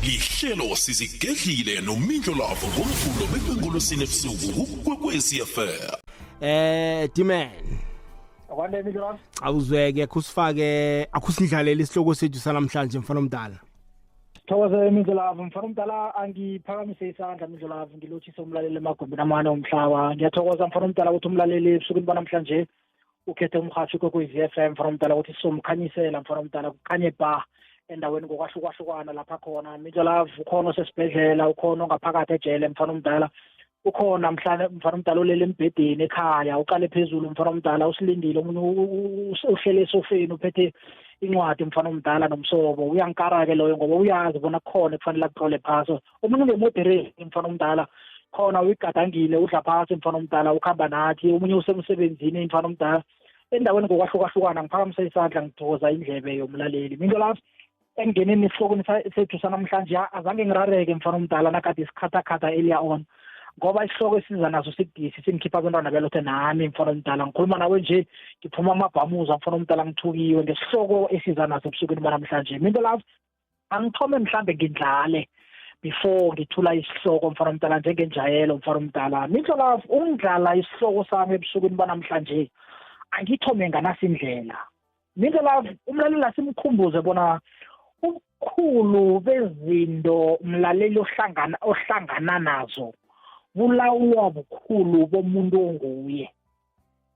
Lihlelo sizigedlile nomindlo lavo ngomvulo bekube ebusuku kukwekwezi FM. Diman. Akwande, Mindlo. Awuzweke, kusifake, akusindlalele isihloko sethu sanamhlanje, mfana omdala. Thokoze, Mindlolavu. Mfana omdala, angiphakamise isandla, Mindlolavu, ngilotshise umlaleli emagumbini amane omhlaba. Ngiyathokoza, mfana omdala, ukuthi umlaleli ebusukwini banamhlanje ukhethe umhashi Ikwekwezi FM, mfana omdala, ukuthi sizomkhanyisela, mfana omdala, kukhanye ba endaweni ngokwahlukahlukana lapha khona. Mindlolavu, ukhona osesibhedlela, ukhona ongaphakathi ejele, mfana omdala, ukhona mhlawumbe, mfana omdala, olele embhedeni ekhaya, uqale phezulu, mfana omdala, usilindile. Omunye uhlele esofeni, uphethe incwadi, mfana omdala, nomsobo, uyankara-ke loyo ngoba uyazi bona kukhona ekufanele akutlole phasi. Omunye ungemodereni, mfana omdala, khona uyigadangile, udla phasi, mfana omdala, ukuhamba nathi. Omunye usemsebenzini, mfana omdala, endaweni ngokwahlukahlukana. Ngiphakamisa isandla, ngithokoza indlebe yomlaleli. Minto lapho engeneni esihlokweni sethu sanamhlanje, azange ngirareke, mfana omdala, nakade sikhathakhatha earlier on, ngoba isihloko esiza naso sidisi, singikhipha abantwana belothe nami, mfana omdala. Ngikhuluma nawe nje ngiphuma amabhamuza, mfana omdala, ngithukiwe ngesihloko esiza naso ebusukwini banamhlanje. Minto lapho angithome mhlambe ngindlale before ngithula isihloko, mfana omdala, njengenjayelo, mfana omdala. Minto lapho ungidlala isihloko sami ebusukwini banamhlanje, angithome nganasindlela. Minto lapho umlaleli asimkhumbuze bona ubukhulu bezinto umlaleli ohlangana nazo bulawulwa bukhulu bomuntu onguye.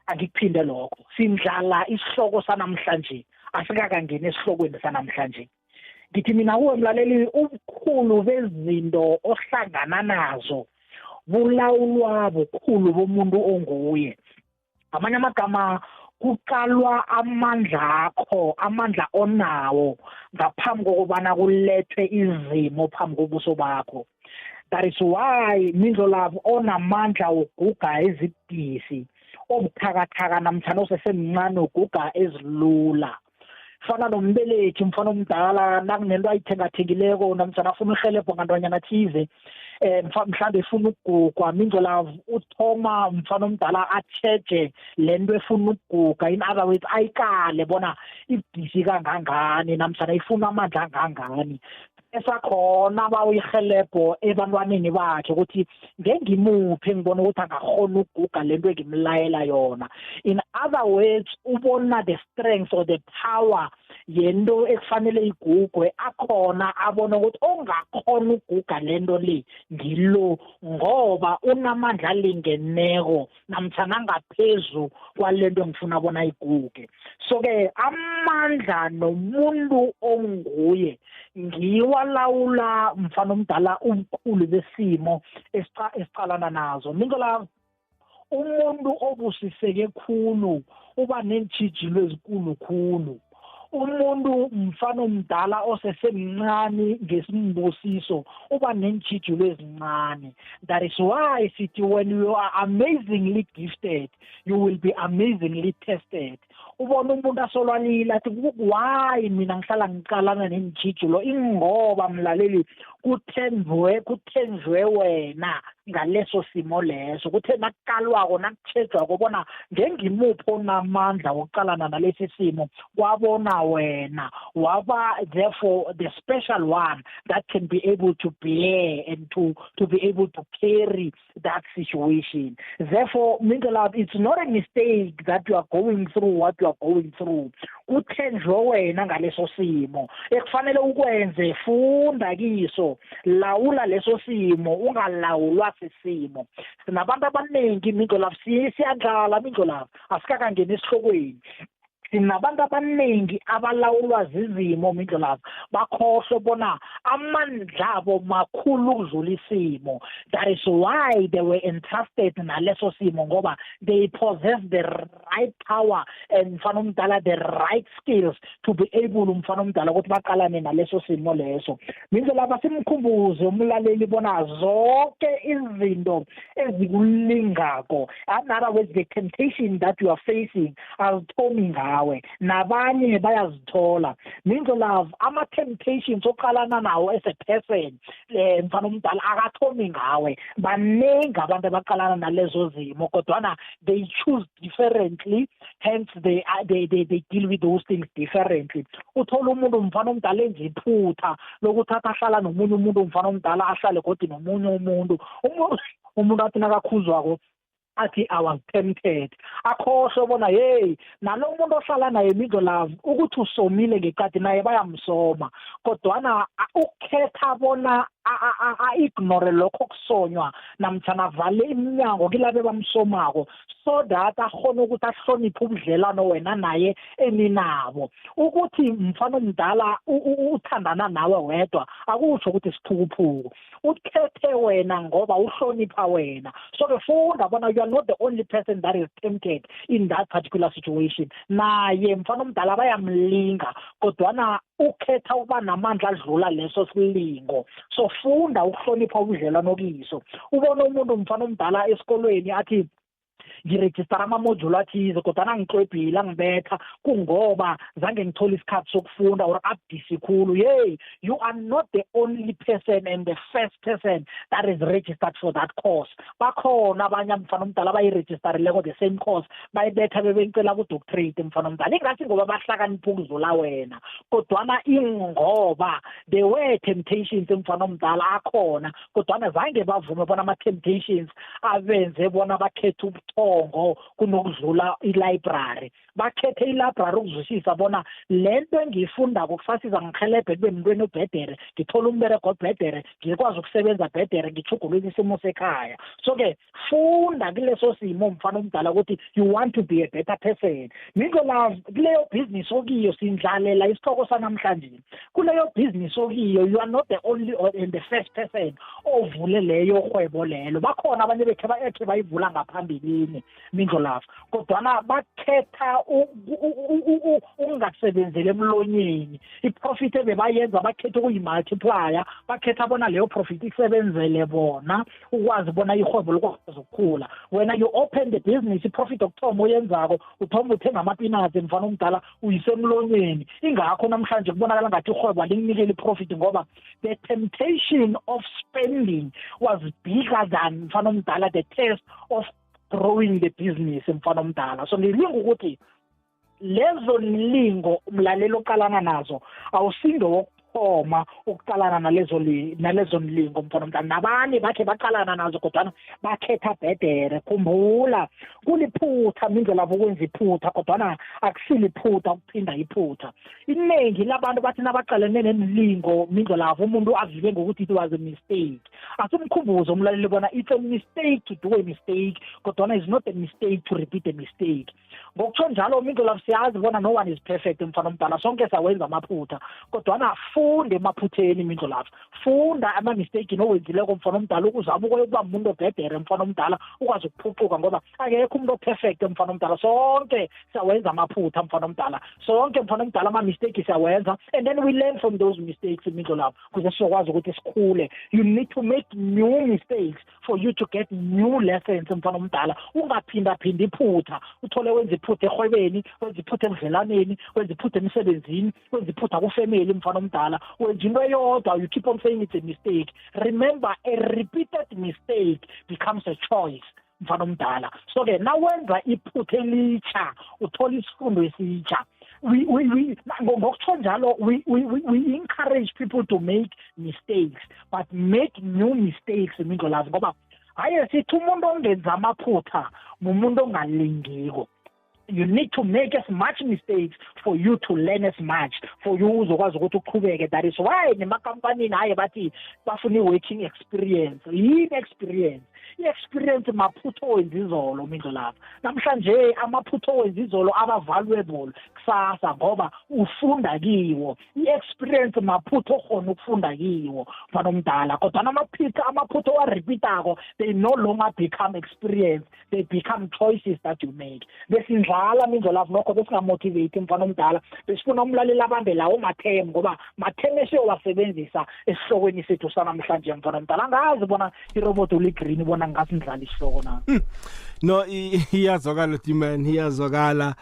Angikuphinde lokho. Sindlala isihloko sanamhlanje, asikakangeni esihlokweni sanamhlanje. Ngithi mina kuwe, mlaleli, ubukhulu bezinto ohlangana nazo bulawulwa bukhulu bomuntu onguye. Ngamanye amagama, kuqalwa amandla akho, amandla onawo, ngaphambi kokubana kulethwe izimo phambi kobuso bakho. That is why, Mindlolavu, onamandla uguga ezibudisi, obuthakathaka namtjhana osesemncane uguga ezilula. Fana nombelethi, mfana omdala, nakunento ayithengathengileko namtjhana afuna uhelebho ngantwanyana thize, mhlambe efuna ukugugwa, Mindlolavu, uthoma, mfana omdala, atjheje lento efuna ukuguga. In other words, ayikale bona ibudisi kangangani namtjhana ifuna amandla angangani, esakhona bawuyihelebho ebantwaneni bakhe ukuthi ngengimuphi ngibona ukuthi angakhona ukuguga lento engimlayela yona. In other words, ubona the strength or the power yento ekufanele igugwe, akhona abona ukuthi ongakhona ukuguga lento le ngilo, ngoba unamandla alingeneko namtjhana angaphezu kwalento engifuna bona iguge. So-ke amandla nomuntu onguye ngiwalawula, mfana omdala, ubukhulu besimo esiqalana nazo. Minto la umuntu obusiseke khulu uba neentjhijilo ezikulu khulu. Umuntu, mfana omdala, osesemncane ngesimbusiso uba neentjhijilo ezincane. That is why sithi when you are amazingly gifted, you will be amazingly tested. Ubona umuntu asolwalile, athi, "Why mina ngihlala ngiqalana neentjhijilo?" Ingoba, mlaleli, kuthenjwe wena ngaleso simo leso. Kuthe nakuqalwako, nakutjhejwako bona ngengimuphi onamandla wokuqalana nalesi simo, kwabona wena, waba therefore the special one that can be able to bear and to be able to carry that situation. Therefore, Mingalab, it's not a mistake that you are going through what you are going through. Kuthenjwe wena ngaleso simo. Ekufanele ukwenze, funda kiso, lawula leso simo, ungalawulwa sisimo. Sinabantu abaningi, Mingalab, siyadlala, Mingalab, asikakangeni esihlokweni. Sinabantu abaningi abalawulwa zizimo, Mindlolavu, bakhohlwe bona amandla abo makhulu ukudlula isimo. That is why they were entrusted naleso simo, ngoba they possess the right power and, mfana omdala, the right skills to be able, mfana omdala, ukuthi baqalane naleso simo leso. Mindlolava, simkhumbuze umlaleli bona zonke izinto ezikulingako, in other words, the temptation that you are facing, azithomi ngawe. ngawe, nabanye bayazithola. Mindlo Love, ama-temptations oqalana nawo as a person, mfana omdala, akathomi ngawe. Baningi abantu abaqalana nalezo zimo, kodwana they choose differently, hence they deal with those things differently. Uthola umuntu, mfana omdala, enze iphutha lokuthatha ahlala nomunye umuntu, mfana omdala, ahlale godi nomunye umuntu. Umuntu athi nakakhuzwako athi, "I was tempted," akhohlwe bona hey, nalo muntu ohlala naye, Mindlo Love, ukuthi usomile ngeqadi, naye bayamsoma, kodwana ukhetha bona a-ignore lokho kusonywa namtjhana avale iminyango kilabe bamsomako, so that akhone ukuthi ahloniphe ubudlelwano wena naye eninabo. Ukuthi mfana omdala uthandana nawe wedwa akusho ukuthi siphukuphuku. Ukhethe wena ngoba uhlonipha wena. So-ke funda bona you are not the only person that is tempted in that particular situation. Naye, mfana omdala, bayamlinga, kodwana ukhetha ukuba namandla adlula leso silingo. So funda ukuhlonipha ubudlelwano kiso. Ubona umuntu, mfana omdala, esikolweni athi, "Ngirejistara ama-module athize, kodwana angiklwebhile, angibetha, kungoba zange ngithole isikhathi sokufunda," or abudisi khulu. Hey, you are not the only person and the first person that is registered for that course. Bakhona abanye, mfana omdala, abayirejistarileko the same course, bayibetha bebeyicela ku-doctorate, mfana omdala. Ingasi ngoba bahlakanipha ukudlula wena, kodwana ingoba there were temptations, mfana omdala, akhona, kodwana zange bavume bona ama-temptations abenze bona bakhethe ubuthongo kunokudlula i-library. Bakhethe i-library ukuzwisisa bona le nto engiyifundako kusasiza ngihelebhe kube mntweni obhedere, ngithole umberego obhedere, ngikwazi ukusebenza bhedere, ngitjhugulule isimo sekhaya. So-ke funda kuleso simo, mfana omdala, ukuthi you want to be a better person. Mindlo, kuleyo business okiyo, sindlalela isihloko sanamhlanje, kuleyo business okiyo, you are not the only or and the first person ovule leyo hwebo lelo. Bakhona abanye bekhe ekhe bayivula ngaphambilini, Mindlo Love, kodwana bakhetha ukungasebenzeli emlonyeni. I-profit ebebayenza bakhetha ukuyi-multiplier, bakhetha bona leyo profit isebenzele bona, ukwazi bona ihwebo likwazi ukukhula. Wena you open the business, i-profit okuthoma oyenzako, uthoma uthenga ama-peanuts, mfana omdala, uyisemlonyeni. Ingakho namhlanje kubonakala ngathi ihwebo alikunikeli i-profit, ngoba the temptation of spending was bigger than, mfana omdala, the test of growing the business, mfana omdala. So ngilinga ukuthi lezo nilingo umlaleli oqalana nazo, awusindo wokuthoma ukuqalana nalezo nilingo, mfana omdala. Nabanye bakhe baqalana nazo, kodwana bakhetha bhedere. Khumbula, kuliphutha, Mindlo, lapho ukwenza iphutha, kodwana akusiliphutha ukuphinda iphutha. Iningi labantu bathi nabaqalene nenilingo, Mindlo lapho umuntu azibe ngokuthi it was a mistake. Asimkhumbuze umlaleli bona it's a mistake to do a mistake, kodwana it's not a mistake to repeat a mistake. Ngokutsho njalo, Mindlo lapho, siyazi bona no one is perfect, mfana omdala. Sonke sawenza amaphutha, kodwana funda emaphutheni, Mindlo lapho. Funda ama-mistake nowenzileko, mfana omdala, ukuzama ukuba umuntu obhedere, mfana omdala, ukwazi ukuphucuka, ngoba akekho umuntu o-perfect, mfana omdala. Sonke siyawenza amaphutha, mfana omdala. Sonke, mfana omdala, ama-mistake siyawenza, and then we learn from those mistakes, Mindlo lapho, ukuze sizokwazi ukuthi sikhule. You need to make new mistakes for you to get new lessons, mfana omdala. Ungaphindaphindi iphutha. Uthole wenza iphutha ehwebeni, wenza iphutha ebudlelaneni, wenza iphutha emsebenzini, wenza iphutha ku-family, mfana omdala, wenza into eyodwa, you keep on saying it's a mistake. Remember, a repeated mistake becomes a choice, mfana omdala. So ke nawenza iphutha elitsha, uthola isifundo esitsha. We ngokutsho njalo, we encourage people to make mistakes, but make new mistakes, Mindlolazi, ngoba haye sithi umuntu ongenza amaphutha mumuntu ongalingiko. You need to make as much mistakes for you to learn as much, for you uzokwazi ukuthi uqhubeke. That is why nemakampanini haye bathi bafuna i-working experience. Yini experience? I-experience maphutha owenza izolo, Mindlo lapha. Namhlanje amaphutha owenza izolo aba-valuable kusasa, ngoba ufunda kiwo. I-experience maphutha okhona ukufunda kiwo, mfana omdala, kodwana amaphutha owa-repeatako, they no longer become experience, they become choices that you make. Besindlala, Mindlo lapho, nokho besinga-motivate, mfana omdala. Besifuna umlaleli abambe lawo mathemu, ngoba mathemu esiyowasebenzisa esihlokweni sethu sanamhlanje, mfana omdala. Angazi bona iroboto li-green, bona ngasindlala isihloko na. No, iyazwakala, Diman, iyazwakala.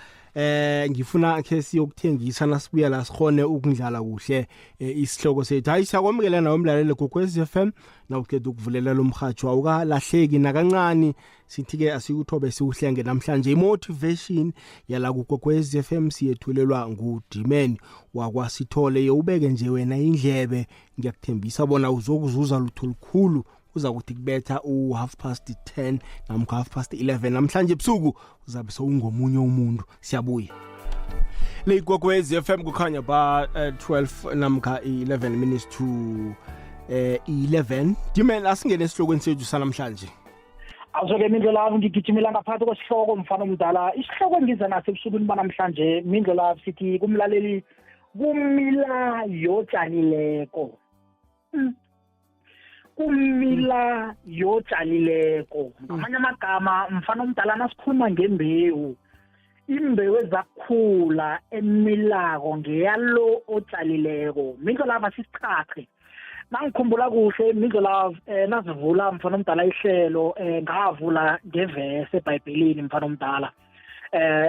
Ngifuna ke siyokuthengisa, nasibuya la sikhone ukundlala kuhle isihloko sethu. Hayi, siyakwamukela nawe umlaleli Gogwez FM, nawuqeda ukuvulela lo mhajo, awukalahleki nakancane. Sithi ke asikuthobe siuhlenge namhlanje. Imotivation yala kuGogwez FM siyethulelwa nguDimen wakwaSithole. Yewubeke nje wena indlebe, ngiyakuthembisa bona uzokuzuza lutho olukhulu. Uza kuthi kubetha u-10:30 namkha 11:30 namhlanje ebusuku, uzabe sewungomunye umuntu. Siyabuya le Igwekwezi FM, kukhanya ba 12 namkha 11 minutes to 11. Dimen, asingene esihlokweni sethu sanamhlanje. Awuzoke Mindlolavu, ngigijimela ngaphansi kwesihloko, mfana omdala. Isihloko engiza naso ebusukwini banamhlanje, Mindlolavu, sithi kumlaleli kumila yotshalileko. Kumila yotshalileko, ngamanye amagama, mfana omdala, nasikhuluma ngembewu, imbewu ezakukhula emilako ngeyalo otshalileko. Mindlolavu, asisichache. Nangikhumbula kuhle, Mindlolavu, nazivula, mfana omdala, ihlelo, ngavula ngevesi eBhayibhelini, mfana omdala.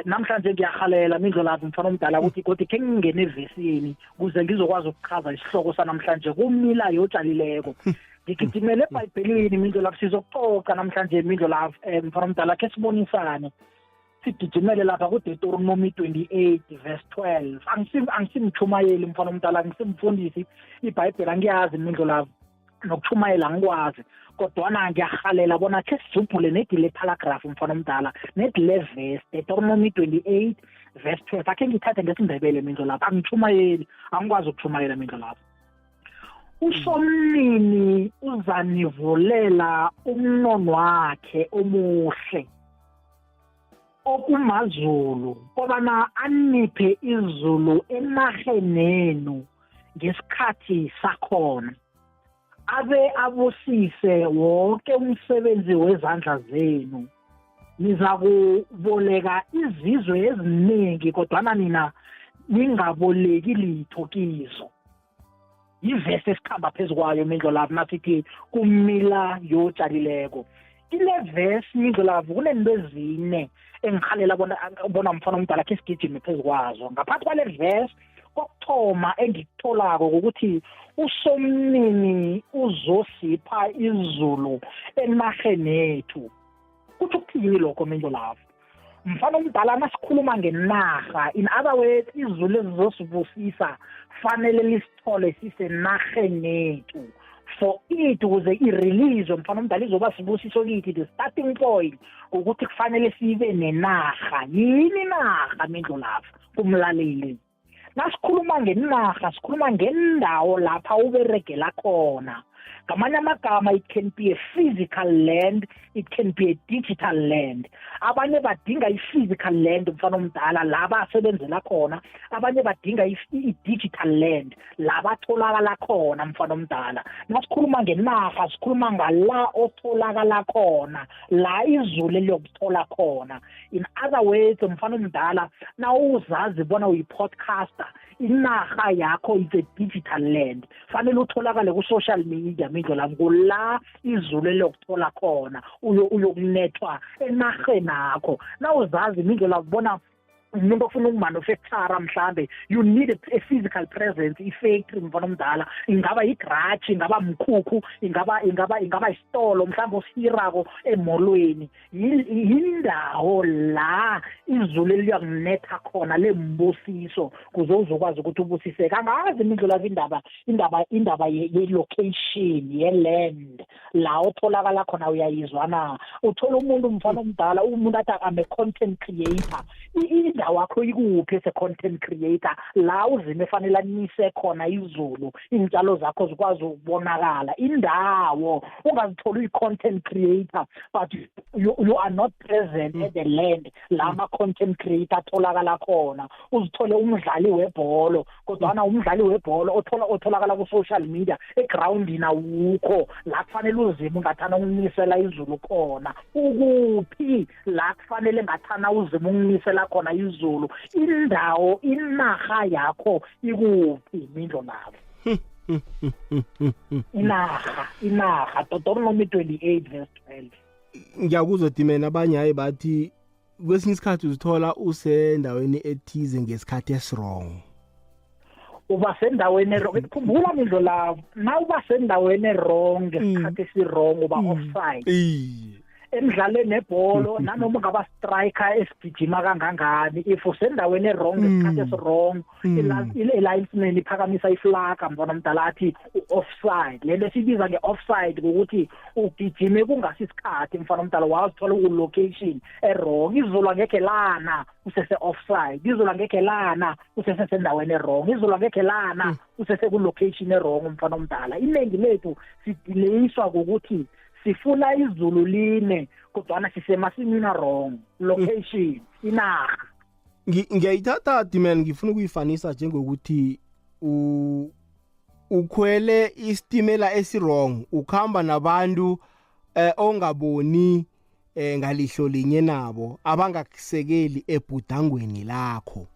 Namhlanje ngiyahalela, Mindlolavu, mfana omdala, ukuthi kodwa khe ngingene evesini kuze ngizokwazi ukuchaza isihloko sanamhlanje, kumila yotshalileko. Ngigijimele eBhayibhelini, Mindlolavu. Sizokucoca namhlanje, Mindlolavu, mfana omdala, khe sibonisane, sigijimele lapha kuDeuteronomy 28 verse 12. Angisimchumayeli, mfana omdala, angisimfundisi. IBhayibheli angiyazi, Mindlolavu, nokuchumayela angikwazi, kodwana ngiyahalela bona khe sijubhule nedi le paragraph, mfana omdala, nedi le verse, Deuteronomy 28 verse 12. Akhe ngithathe ngesiNdebele, Mindlolavu. Angichumayeli, angikwazi ukuchumayela, Mindlolavu. "Usomnini uzanivulela umnono wakhe omuhle, okumazulu, kobana aniphe izulu enahenenu ngesikhathi sakhona, abe abusise wonke umsebenzi wezandla zenu. Nizakuboleka izizwe eziningi, kodwana nina ningaboleki litho kizo." Yivesi esikhamba phezu kwayo, Mindlolavu, nasithi kumila yotshalileko. Kile vesi, Mindlolavu, kunento ezine engihalela bona, mfana omdala, khe sigijime phezu kwazo ngaphathi kwale vesi. Kokuthoma engikutholako ukuthi uSomnini uzosipha izulu enarheni yethu. Kutho ukuthini lokho, Mindlolavu, mfana omdala? Nasikhuluma ngenarha, in other words, izulu ezizosibusisa fanele lisithole sisenarheni yethu for it ukuze irelease, mfana omdala, izoba sibusiso kithi. The starting point ukuthi kufanele sibe nenarha. Yini inarha, Mindlolavu, kumlaleli? Nasikhuluma ngenarha, sikhuluma ngendawo lapha uberegela khona. Ngamanye amagama, it can be a physical land, it can be a digital land. Abanye badinga i-physical land, mfana omdala, la basebenzela khona. Abanye badinga i-digital land, la batholakala khona, mfana omdala. Nasikhuluma ngenarha, sikhuluma ngala otholakala khona, la izulu eliyokuthola khona. In other words, mfana omdala, nawuzazi bona uyi-podcaster, inarha yakho is a digital land. Fanele utholakale ku-social media, Mindlolavu, kula izulu eliyokuthola khona, uyokunethwa enarheni akho. Nawuzazi, Mindlolavu, bona umuntu ofuna ukumanufacture mhlambe, you need a physical presence, i-factory, mfana omdala, ingaba igraji, ingaba mkhukhu, ingaba isitolo mhlambe osihirako emolweni, yindawo la izulu eliyakunetha khona lembusiso kuze uzokwazi ukuthi ubusiseke. Angazi, Mindlolavu, indaba ye-location ye-land la otholakala khona, uyayizwa na? Uthola umuntu, mfana omdala, umuntu athi, "I'm a content creator." Indawo yakho ikuphi as a content creator, la uzime fanele anise khona izulu, iy'tshalo zakho zikwazi ukubonakala? Indawo ungazitholi uyi-content creator but you are not present at the land la ama-content creator atholakala khona. Uzithole umdlali webholo, kodwana umdlali webholo otholakala ku-social media, egrawundini awukho. La kufanele uzime ungathana ukunisela izulu khona, ukuphi la kufanele ngathana uzime ukunisela khona izulu? Indawo, inarha yakho ikuphi, Mindlolavu? Inarha, Deuteronomy 28 verse 12. Ngiyakuzwa, Dimena. Abanye hayi, bathi Kwesinye isikhathi uzithola usendaweni ethize ngesikhathi esiwrong. Uba sendaweni e-wrong. Khumbula, Mindlo Love, na uba sendaweni e-wrong ngesikhathi esi-wrong, uba offside. Emidlalweni nebholo, nanoma ungaba striker esigijima kangangani, if usendaweni e-wrong ngesikhathi esi-wrong, i-linesman iphakamisa iflaga, mfana mdala, athi u-offside. Lento esibiza nge-offside ukuthi ugijime kungasisikhathi, mfana mdala, wazithola uku-location e-wrong. Izulu angekhe lana usese-offside, izulu angekhe lana usesesendaweni e-wrong, izulu angekhe lana usese-ku-location e-wrong, mfana omdala. Iningi lethu sidilayiswa ngokuthi sifuna izulu line, kodwana sisemasimini wrong location, inarha. Ngiyayithatha, Diman. Ngifuna ukuyifanisa njengokuthi ukhwele isitimela esiwrong, ukhamba nabantu ongaboni ngalihlo linye nabo, abangakusekeli ebhudangweni lakho.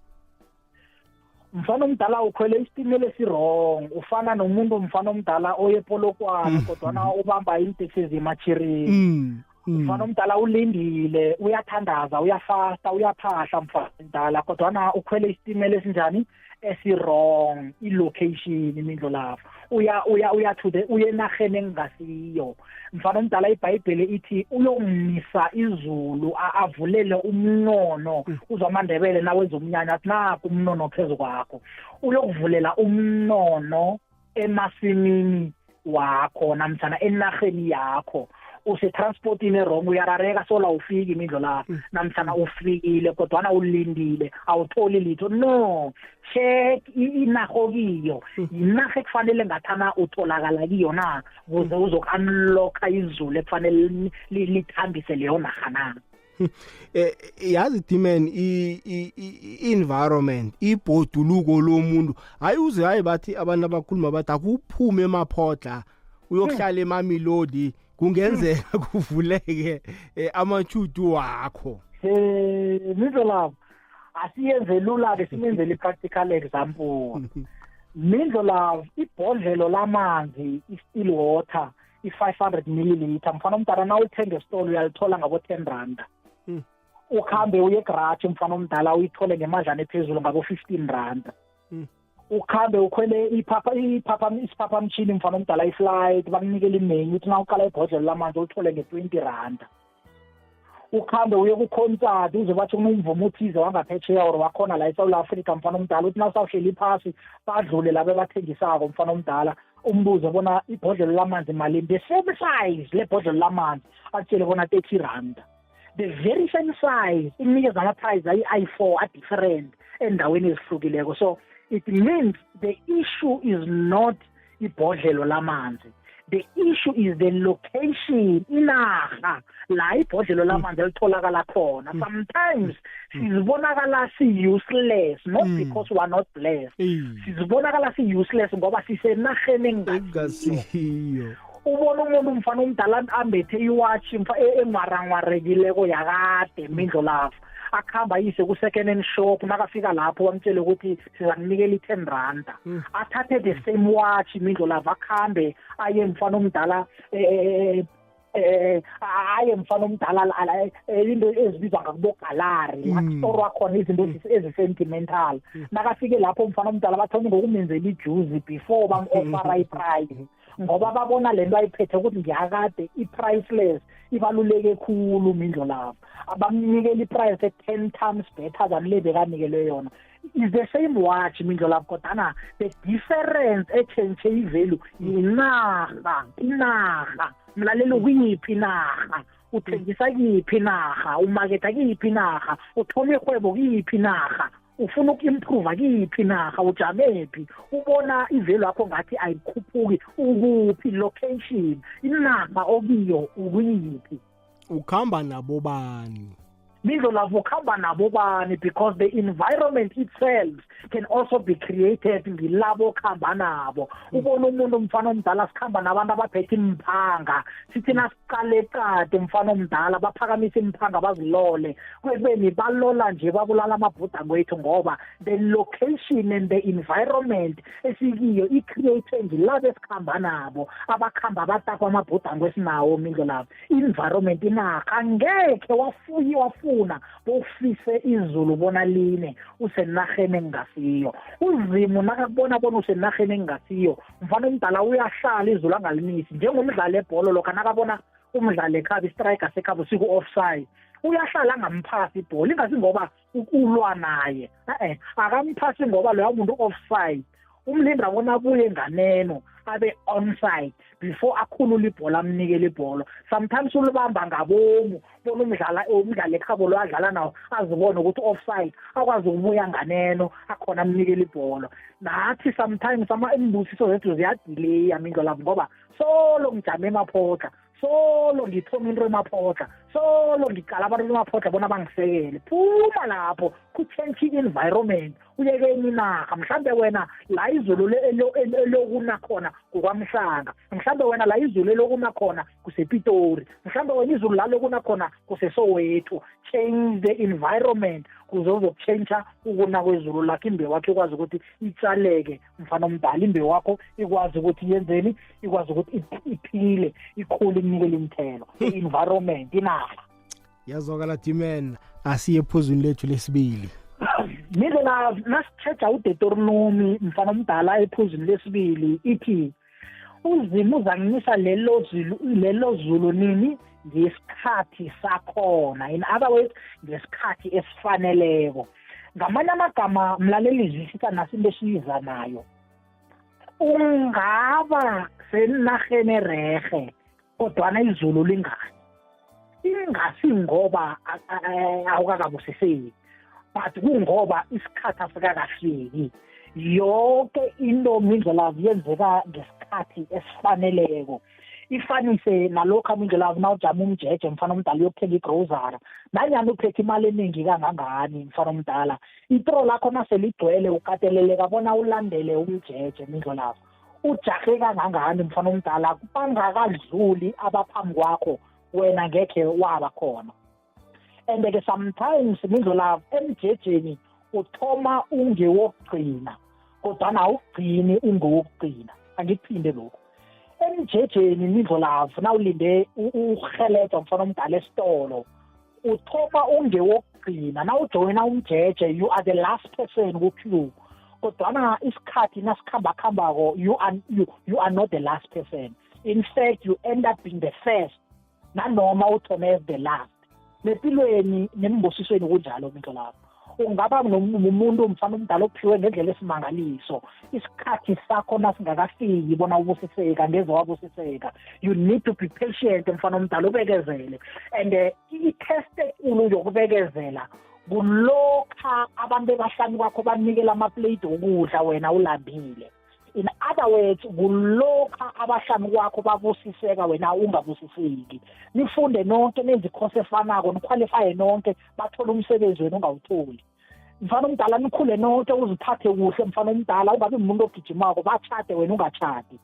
Mfana omdala, ukhwele isitimela esiwrong, ufana nomuntu, mfana omdala, oye ePolokwane kodwana ubamba iinteksi ezimachirini. Mfana omdala, ulindile, uyathandaza, uyafasta, uyaphahla, mfana omdala, kodwana ukhwele isitimela esinjani? Esi-wrong i-location, iMindlo lapho. Uya uya uya to the uye enarheni engasiyo, mfana omdala. IBhayibheli ithi uyokumisa izulu, avulele umnono. Uzwa amaNdebele nawenza umnyanya athi naku umnono phezu kwakho. Uyokuvulela umnono emasimini wakho namtjhana enarheni yakho. Usetransportini e-wrong, uyarareka sola ufiki, iMindlo la, namtjhana ufikile kodwana ulindile, awutholi litho. No check inarha okiyo, yinarha ekufanele ngathana utholakala kiyo na, kuze uzoku-unlocka izulu ekufanele lithambise leyo narha na. Yazi Diman, i environment, ibhoduluko lomuntu, hayi uze hayi bathi abantu abakhuluma bathi akuphume emaphodla uyokuhlala eMamelodi, kungenzeka kuvuleke amachutu wakho. Mindlo Love, asiyenze lula-ke, simenzele i-practical example, Mindlo Love. Ibhodlelo lamanzi i-still water, i-500 milliliter, mfana omdala, na ulithenga esitolo uyalithola ngabo-10 randa. Ukhambe uye egraji, mfana omdala, uyithole ngemadlana ephezulu ngabo-15 randa. Ukhambe ukhwele iphapha iphapha isiphaphamtshini, mfana omdala, i-flight, bakunikela imenu, uthi na uqala ibhodlelo lamanzi ulithole nge-20 randa. Ukhambe uye ku-concert, uze bathi kunomvumo othize wangaphetsheya or wakhona la eSouth Africa, mfana omdala, uthi nawusawuhleli phasi badlule laba abathengisako, mfana omdala, umbuze bona ibhodlelo lamanzi malini, the same size lebhodlelo lamanzi, akutshele bona 30 randa. The very same size ikunikeza ama-price ayi-4 a-different endaweni ezihlukileko. So it means the issue is not ibhodlelo lamanzi, the issue is the location, inarha la ibhodlelo lamanzi elitholakala khona. Sometimes sizibonakala si-useless, not because we are not blessed, sizibonakala si-useless ngoba sisenarheni engasiyo. Engasiyo. Ubona umuntu, mfana omdala, ambethe iwatshi engwarangwarekileko yakade, Mindlo Love, akuhamba ayise ku-second hand shop, nakafika lapho bamtshele ukuthi sizakunikela i-10 randa. Athathe the same watch, Mindlo Love, akhambe aye, mfana omdala, aye, mfana omdala, into ezibizwa ngakubo-gallery la kustorwa khona izinto ezi-sentimental. Nakafike lapho, mfana omdala, bathome ngokumenzela ijuzi before bam-offera i-price, ngoba babona lento ayiphethe ukuthi ngiyakade, i-priceless, ibaluleke khulu, Mindlo lapho. Abamnikela i-price e-10 times better than le bekanikelwe yona. Is the same watch, Mindlo lapho, kodwana the difference etshentshe i-value yinarha. Inarha, mlaleli, kuyiphi inarha uthengisa, kuyiphi inarha umaketha, kuyiphi inarha uthoma irhwebo, kuyiphi inarha ufuna uku-improva, kuyiphi inarha ujamephi, ubona i-value yakho ngathi ayikhuphuki, ukuphi location, inarha okiyo ukuyiphi. Ukhamba nabo bani? Mindlo lapho, ukhamba nabo bani? Because the environment itself can also be created ngilabo okhamba nabo. Ubona umuntu, mfana omdala, sikhamba nabantu abaphethe imphanga, sithi nasiqale qade, mfana omdala, baphakamisa imphanga bazilole, kwekubeni balola nje babulala amabhudango ethu, ngoba the location and the environment esikiyo i-create ngilabo esikhamba nabo, abakhamba batakwa amabhudango esinawo, Mindlo lapho. Environment, inarha, angekhe wafuyi wafuya. Bowufuna, bowufise izulu bona line, usenarheni engasiyo. Uzimu nakakubona bona usenarheni engasiyo, mfana omdala, uyahlala izulu angalinisi, njengomdlali ebholo lokha nakabona umdlali ekhabo, istriker sekhabo siku-offside, uyahlala angamphasi ibhola, ingasi ngoba ulwa naye, e-e, akamphasi ngoba loya muntu offside, umlinda bona abuye nganeno abe onside before akhulule ibhola, amnikele ibhola. Sometimes ulibamba ngabomu bona umdlali ekhabo lo adlala nawo azibone ukuthi offside, akwazi ukubuya nganeno akhona amnikele ibhola. Nathi sometimes imbusiso zethu ziyadileya, Mindlolavu, ngoba solo ngijame emaphotla, solo ngithoma into emaphotla, solo ngiqala abantu bemaphotla bona bangisekele. Phuma lapho, kutshentshe i-environment, uyeke enye inarha. Mhlambe wena la izulu elokuna khona kuKwaMhlanga, mhlambe wena la izulu elokuna khona kusePitori, mhlambe wena izulu la lokuna khona kuseSoweto. Change the environment kuze uzokutshentsha ukuna kwezulu lakho, imbewu wakho ikwazi ukuthi itshaleke, mfana omdala, imbewu wakho ikwazi ukuthi yenzeni, ikwazi ukuthi iphile, ikhule, ikunikele imithelo. I-environment, inarha. Yazwakala, Dimen. Asiye ephuzwini lethu lesibili. Mindlela, nasitshetsha uDeuteronomy, mfana omdala, ephuzwini lesibili ithi uZimu uzanginisa lelo zulu nini? Ngesikhathi sakhona. In other words, ngesikhathi esifaneleko. Ngamanye amagama, mlaleli, zwisisa nasinto esiyiza nayo. Ungaba senarheni erehe kodwana izulu lingani, ingasi ngoba awukakabusiseki, but kungoba isikhathi asikakafiki. Yonke into, Mindlela, yenzeka ngesikhathi esifaneleko. Ifanise nalokhu, Mindlela, nawujama umjeje, mfana omdala, uyokuthenga igrosara, nanyana uphethe imali eningi kangangani, mfana omdala, itro lakho naseligcwele ukateleleka bona ulandele umjeje. Mindlolazo, ujahe kangangani, mfana omdala, bangakadluli abaphambi kwakho, wena ngekhe waba khona. And-ke sometimes, Mindlolavu, emjejeni uthoma ungewokugcina kodwana awugcini ungewokugcina. Angikuphinde lokhu. Emjejeni, Mindlolavu, nawulinde uhelejwa, mfana omdala, esitolo, uthoma ungewokugcina. Nawujoyina umjeje, you are the last person ku-queue, kodwana isikhathi nasikhamba-khambako, you are not the last person. In fact, you end up being the first nanoma uthome as the last. Nempilweni nembusisweni kunjalo, Mindlolapho. Ungaba nomuntu, mfana omdala, ophiwe ngendlela esimangaliso, isikhathi sakho nasingakafiki bona ubusiseka, ngeze wabusiseka. You need to be patient, mfana omdala, ubekezele. And i-test ekulu yokubekezela kulokha abantu ebahlanu kwakho banikela amaplate okudla, wena ulambile. In other words, kulokha abahlanu kwakho babusiseka, wena ungabusiseki. Nifunde nonke, nenze ikhosi efanako, niqualifye nonke, bathole umsebenzi, wena ungawutholi, mfana omdala. Nikhule nonke, uziphathe kuhle, mfana omdala, ungabi umuntu ogijimako, batshade, wena ungatshadi.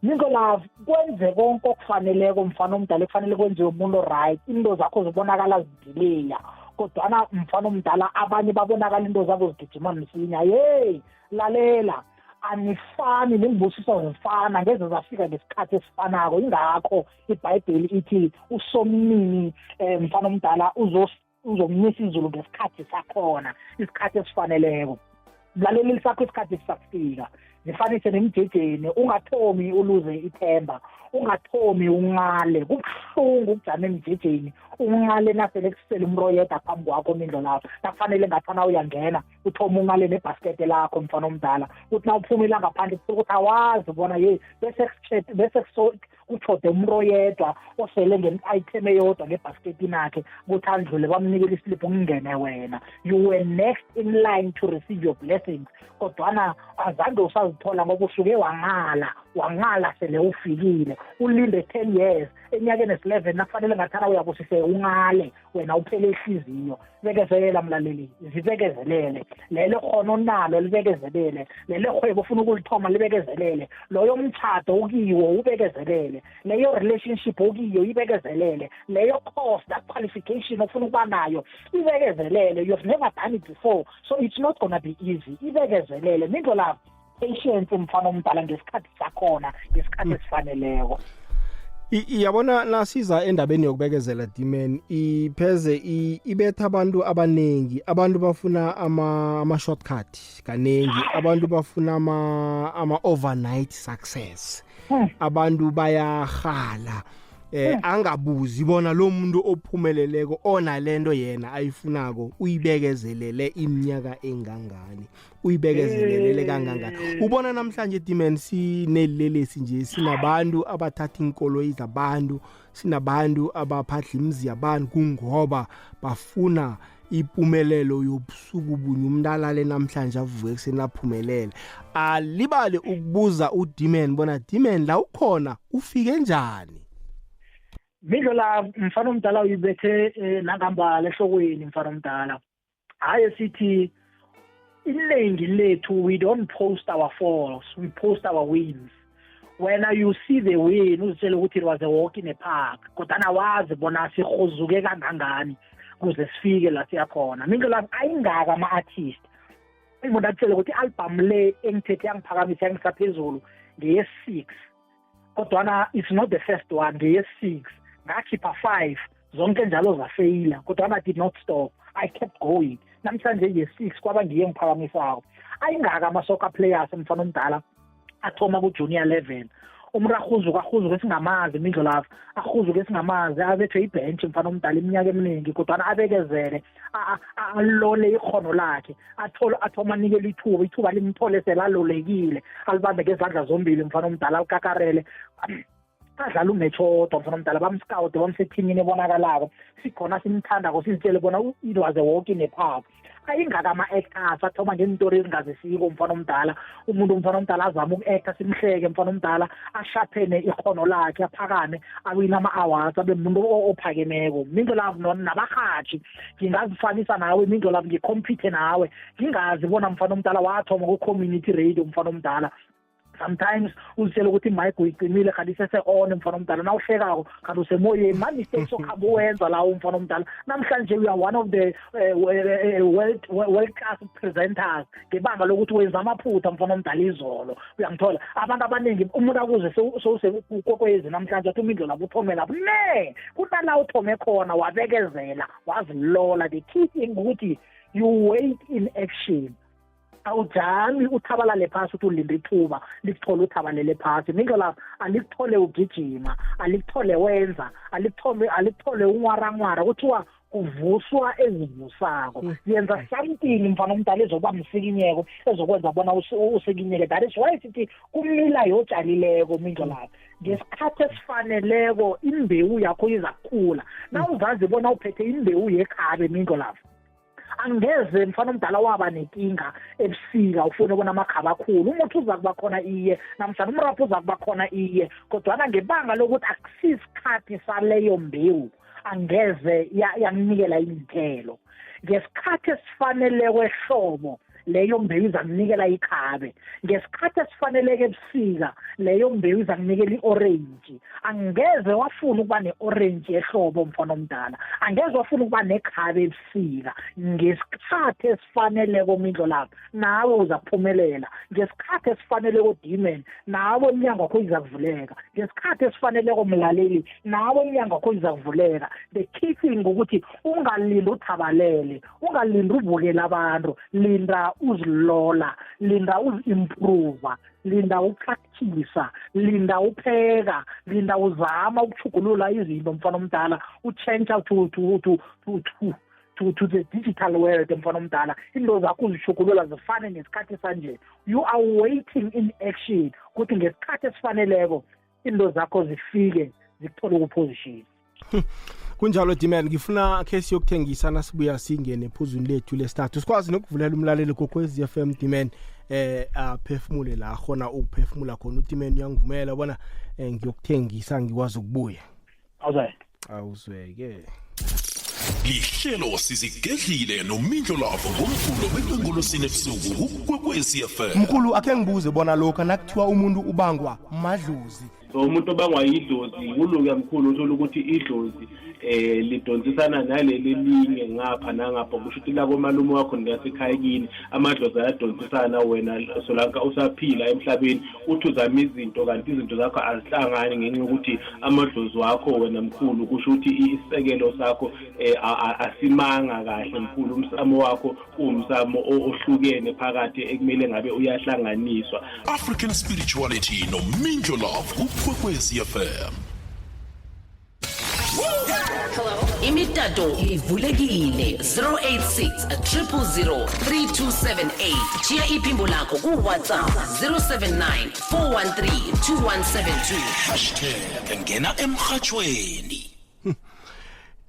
Ninkolove, kwenze konke okufaneleko, mfana omdala, ekufanele kwenziwe umuntu, right? Into zakho zibonakala zidileya, kodwana, mfana omdala, abanye babonakala into zabo zigijima msinya. Yeyi, lalela, anifani, nembusiso zifana ngeze zafika ngesikhathi esifanako. Ingakho iBhayibheli ithi uSomnini, mfana omdala, uzomnisa izulu ngesikhathi sakhona, isikhathi esifaneleko. Mlaleli, sakho isikhathi sisakufika. Zifanise nemjejeni, ungathomi uluze ithemba, ungathomi unqale. Kubuhlungu ukujama emjejeni unqale nasele kusele umuntu oyedwa phambi kwakho, Mindlo lapho nakufanele ngathana uyangena, uthoma unqale nebhaskete lakho, mfana omdala, uthi na uphumela ngaphandle ukuthi awazi bona ye bese bese kuchode umuntu oyedwa osele nge-item eyodwa ngebhasketini akhe ukuthi andlule, bamnikele islip, kungene wena. You were next in line to receive your blessings, kodwana azange usazithola ngoba usuke wangala, wangala sele ufikile. Ulinde 10 years, enyakeni esi-11 nakufanele ngathana uyabusise, ungale wena, uphele ihliziyo. Bekezela, mlaleli, zibekezelele. Lelo khono onalo, libekezelele. Lelo hwebo ufuna ukulithoma, libekezelele. Loyo mtshado ukiwo, ubekezelele. Leyo relationship okiyo, ibekezelele. Leyo course, that qualification ofuna ukuba nayo, ibekezelele. You have never done it before, so it's not gonna be easy. Ibekezelele, Mindlolavu. Patience, mfana omdala, ngesikhathi sakhona, ngesikhathi esifaneleko. Iyabona nasiza endabeni yokubekezela Dimen, ipheze ibetha abantu abaningi. Abantu bafuna ama shortcut kaningi, abantu bafuna ama overnight success. Abantu bayahala angabuzi bona lo muntu ophumeleleko onalento yena ayifunako uyibekezelele iminyaka engangani, uyibekezelelele kangangani. Ubona namhlanje Dimen sinelelesi nje, sinabantu abathatha inkoloyi zabantu, sinabantu abaphahla imizi yabantu, kungoba bafuna impumelelo yobusuku bunye. Umuntu alale namhlanje avuke ekuseni aphumelele, alibale ukubuza uDimen bona, Dimen, la ukhona ufike njani? Mindlo la, mfana omdala, uyibethe nangambala ehlokweni, mfana omdala. Hayi, sithi iningi lethu, we don't post our falls, we post our wins. When you see the win, uzitshele ukuthi it was a walk in a park, kodwa wazi bona sihuzuke kangangani kuze sifike la siyakhona. Mindlo la, ayingaka ama-artist umuntu akutshele ukuthi i-album le engithethe yangiphakamisa yangisaphezulu ngeye-six, kodwana it's not the first one. Ngeye-six, ngakhipha five, zonke njalo zafeyila, kodwana I did not stop, I kept going. Namhlanje ye-six kwaba ngiye ngiphakamisako. Ayingaka ama-soccer players, mfana omdala, athoma ku-junior level, umuntu ahuzuka, ahuzuke esingamazi, imindlo lapho ahuzuke esingamazi, abethwe ibhench, mfana omdala, iminyaka eminingi, kodwana abekezele, alole ikhono lakhe, athole, athoma anikele ithuba, ithuba limthole selalolekile, alibambe ngezandla zombili, mfana omdala, alikakarele, adlala umatch owodwa, mfana omdala, bamscout, bamsethimini ebonakalako, sikhona simthandako, sizitshele bona it was a walk in a park. Ayingaka ama-actors athoma ngeentori ezingazisiko, mfana omdala. Umuntu, mfana omdala, azama uku-acta, simhleke, mfana omdala, ashaphene ikhono lakhe, aphakame, awine ama-awards, abe muntu ophakemeko. Mindlo love, nabarhatshi ngingazifanisa nawe, mindlo love, ngicompete nawe, ngingazi bona, mfana omdala, wathoma ku-community radio, mfana omdala. Sometimes uzitshele ukuthi imic uyicimile, kanti isese-on, mfana omdala. Nawuhlekako kanti usemoyeni, ma-mistakes okuhambe uwenza lawo, mfana omdala. Namhlanje you are one of the world class presenters ngebanga lokuthi wenza amaphutha, mfana omdala, izolo. Uyangithola? Abantu abaningi, umuntu akuze sewuseKwekwezi namhlanje, athi umindlo lapho uthome lapho ne kunala uthome khona, wabekezela, wazilola. The key thing ukuthi you wait in action, awujami uthabalale phasi uthi ulinde ithuba likuthole uthabalele phasi. Mindlo alikuthole ugijima, alikuthole wenza, alikuthole, alikuthole unwaranwara. Kuthiwa kuvuswa ezivusako. Yenza something, mfana omdala, ezokuba msikinyeko, ezokwenza bona usikinyeke. That is why sithi kumila yotshalileko, mindlo lapho. Ngesikhathi esifaneleko imbewu yakho iza kukhula. Nawuzazi bona uphethe imbewu yekhabe, mindlo lapho, angeze, mfana omdala, waba nenkinga ebusika ufune bona amakhaba akhulu. Umuthi uza kuba khona, iye, namhlanje umrapho uza kuba khona, iye, kodwana ngebanga lokuthi akusisikhathi saleyo mbewu, angeze yakunikela iinthelo. Ngesikhathi esifaneleko ehlobo, leyo mbewu izakunikela ikhabe. Ngesikhathi esifaneleke ebusika, leyo mbewu izakunikela i-orange. Angeze wafuna ukuba ne-orange ehlobo, mfana omdala, angeze wafuna ukuba nekhabe ebusika. Ngesikhathi esifaneleko, mindlo lapho, nawe uza kuphumelela. Ngesikhathi esifaneleko, Demon, nawe umnyango wakho iza kuvuleka. Ngesikhathi esifaneleko, mlaleli, nawe umnyango wakho iza kuvuleka. The key thing ukuthi ungalindi uthabalele, ungalindi uvukela abantu, linda uzilola, linda uzi-improva, linda upractice, linda upheka, linda uzama ukuchugulula izinto, mfana omdala, uchange to the digital world, mfana omdala. Into zakho uzichugulula zifane nesikhathi sanje. You are waiting in action ukuthi ngesikhathi esifaneleko into zakho zifike zikuthole kuposition. Kunjalo, Dimen. Ngifuna khe siyokuthengisa, nasibuya singene ephuzwini lethu lesithathu, sikwazi nokuvulela umlaleli Kokwezi FM, Dimen, aphefumule la khona ukuphefumula khona. UDimen uyangivumela bona ngiyokuthengisa, ngikwazi ukubuya? Awuzwe. Awuzweke. Lihlelo Sizigedlile noMindlo Lavo ngoMvulo bekungolosine ebusuku kuKwekwezi FM. Mkhulu, akhe ngibuze bona lokhu nakuthiwa umuntu ubangwa madlozi. So umuntu obangwa yidlozi kuluka mkhulu, uthola ukuthi idlozi lidonsisana naleli linye ngapha nangapha, kusho ukuthi la komalume wakho neyasekhaya kini amadlozi ayadonsisana. Wena solanka usaphila emhlabeni uthi uzama izinto, kanti izinto zakho azihlangani ngenxa yokuthi amadlozi wakho wena mkhulu, kusho ukuthi isisekelo sakho asimanga kahle mkhulu. Umsamo wakho uwumsamo ohlukene phakathi ekumele ngabe uyahlanganiswa. African Spirituality noMindlo Love kuKwekwezi FM. Imitato ivulekile 086 000 3278. Chiya iphimbo lakho ku-WhatsApp 079 413 2172. Hashtag ngena emrhatjhweni.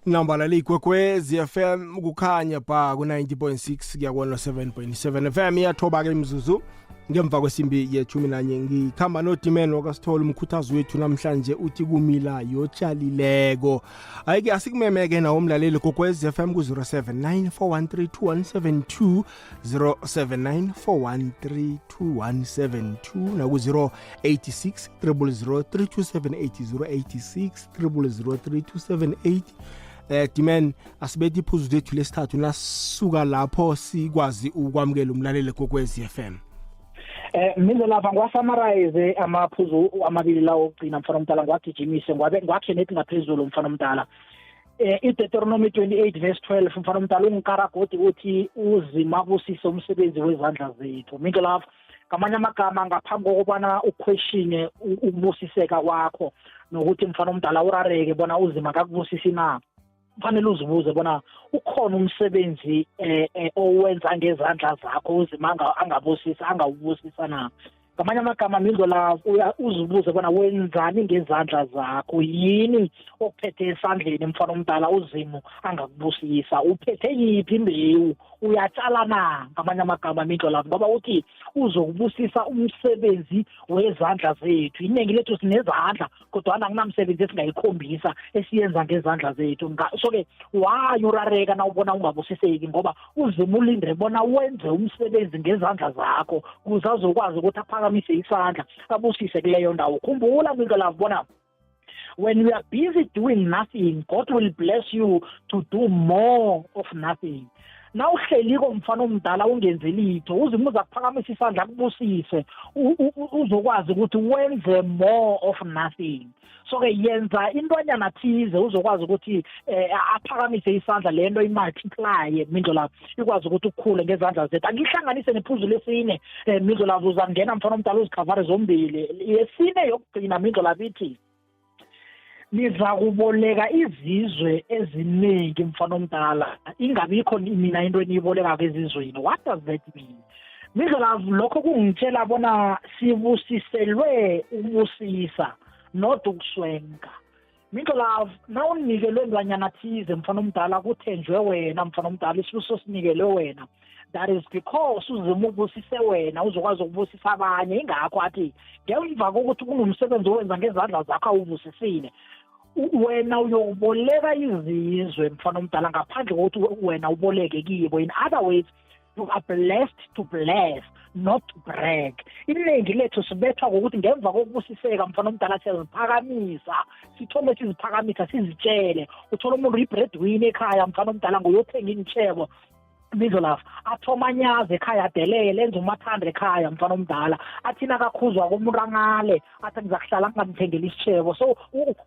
Nambala leyigwekwezi FM, kukhanya ba ku-90.6 kuya ku-107.7 FM. Iyathoba ke imzuzu ngemva kwesimbi ye-11. Ngikhamba nodimen wakasithola umkhuthazi wethu namhlanje, uthi kumila yotshalileko. Hayi-ke, asikumemeke nawo umlaleli Gogwez FM ku-079 413 2172, 079 413 2172, naku-086 000 3278, 086 000 3278. Dimen, asibethi iphuzu lethu lesithathu, nasuka lapho sikwazi ukwamukela umlaleli Kokwezi FM. Mina lapha ngiwasummarize amaphuzu amabili lawo okugcina, mfana omdala, ngiwagijimise, ngwabe ngiwakhe nethi ngaphezulu, mfana omdala. IDeuteronomy 28 verse 12, mfana omdala, ungikaragodi uthi uzima busise umsebenzi wezandla zethu. Minto lapho, ngamanye amagama, ngaphambi kokubana uquestione ukubusiseka kwakho nokuthi, mfana omdala, urareke bona uzima kakubusisi na, kufanele uzibuze bona ukhona umsebenzi owenza ngezandla zakho uzima angabusisa, angawubusisa na. Ngamanye amagama, mindlo la, uzibuze bona wenzani ngezandla zakho, yini okuphethe esandleni, mfana omdala, uzimu angakubusisa. Uphethe yiphi imbewu, uyatshala na? Ngamanye amagama, mindlo la, ngoba uthi uzokubusisa umsebenzi wezandla zethu. Iningi lethu sinezandla, kodwana akunamsebenzi esingayikhombisa esiyenza ngezandla zethu. So-ke why urareka na ubona ungabusiseki? Ngoba uzima ulinde bona wenze umsebenzi ngezandla zakho ukuze azokwazi ukuthi aphakamise isandla abusise kuleyo ndawo. Khumbula, Minto, bona when you are busy doing nothing, God will bless you to do more of nothing. Nawuhleliko, mfana omdala, ungenzi litho, uzima uza kuphakamisa isandla akubusise, uzokwazi ukuthi wenze more of nothing. So ke yenza intwanyana thize, uzokwazi ukuthi aphakamise isandla, lento imultiply, mindlo lapho ikwazi ukuthi ukukhule ngezandla zethu. Angihlanganise nephuzu lesine, mindlo lapho, uzangena, mfana omdala, uzikhavare zombili. Yesine, yokugcina, mindlo lapho, ithi niza kuboleka izizwe eziningi, mfana omdala, ingabikho mina into eniyibolekako ezizweni. What does that mean, Mindlela? Lokho kungitshela bona sibusiselwe ukubusisa, not ukuswenka. Mindlela, nawunikelwe ntwanyana thize, mfana omdala, kuthenjwe wena, mfana omdala, isibusiso sinikelwe wena, that is because uzima ubusise wena uzokwazi ukubusisa abanye. Ingakho athi ngemva kokuthi kunomsebenzi owenza ngezandla zakho awubusisile, wena uyokuboleka izizwe, mfana omdala, ngaphandle kokuthi wena uboleke kibo. In other words, you are blessed to bless, not to brag. Iningi lethu sibethwa ngokuthi ngemva kokubusiseka, mfana omdala, siyaziphakamisa, sithome siziphakamisa, sizitshele. Uthola umuntu i-breadwinner ekhaya, mfana omdala, nguyothenga iintshebo, bizo lapha, athoma anyaze ekhaya, adelele, enze umathanda ekhaya, mfana omdala, athi nakakhuzwa komuntu angale, athi ngiza kuhlala ngingamthengeli isitshebo. So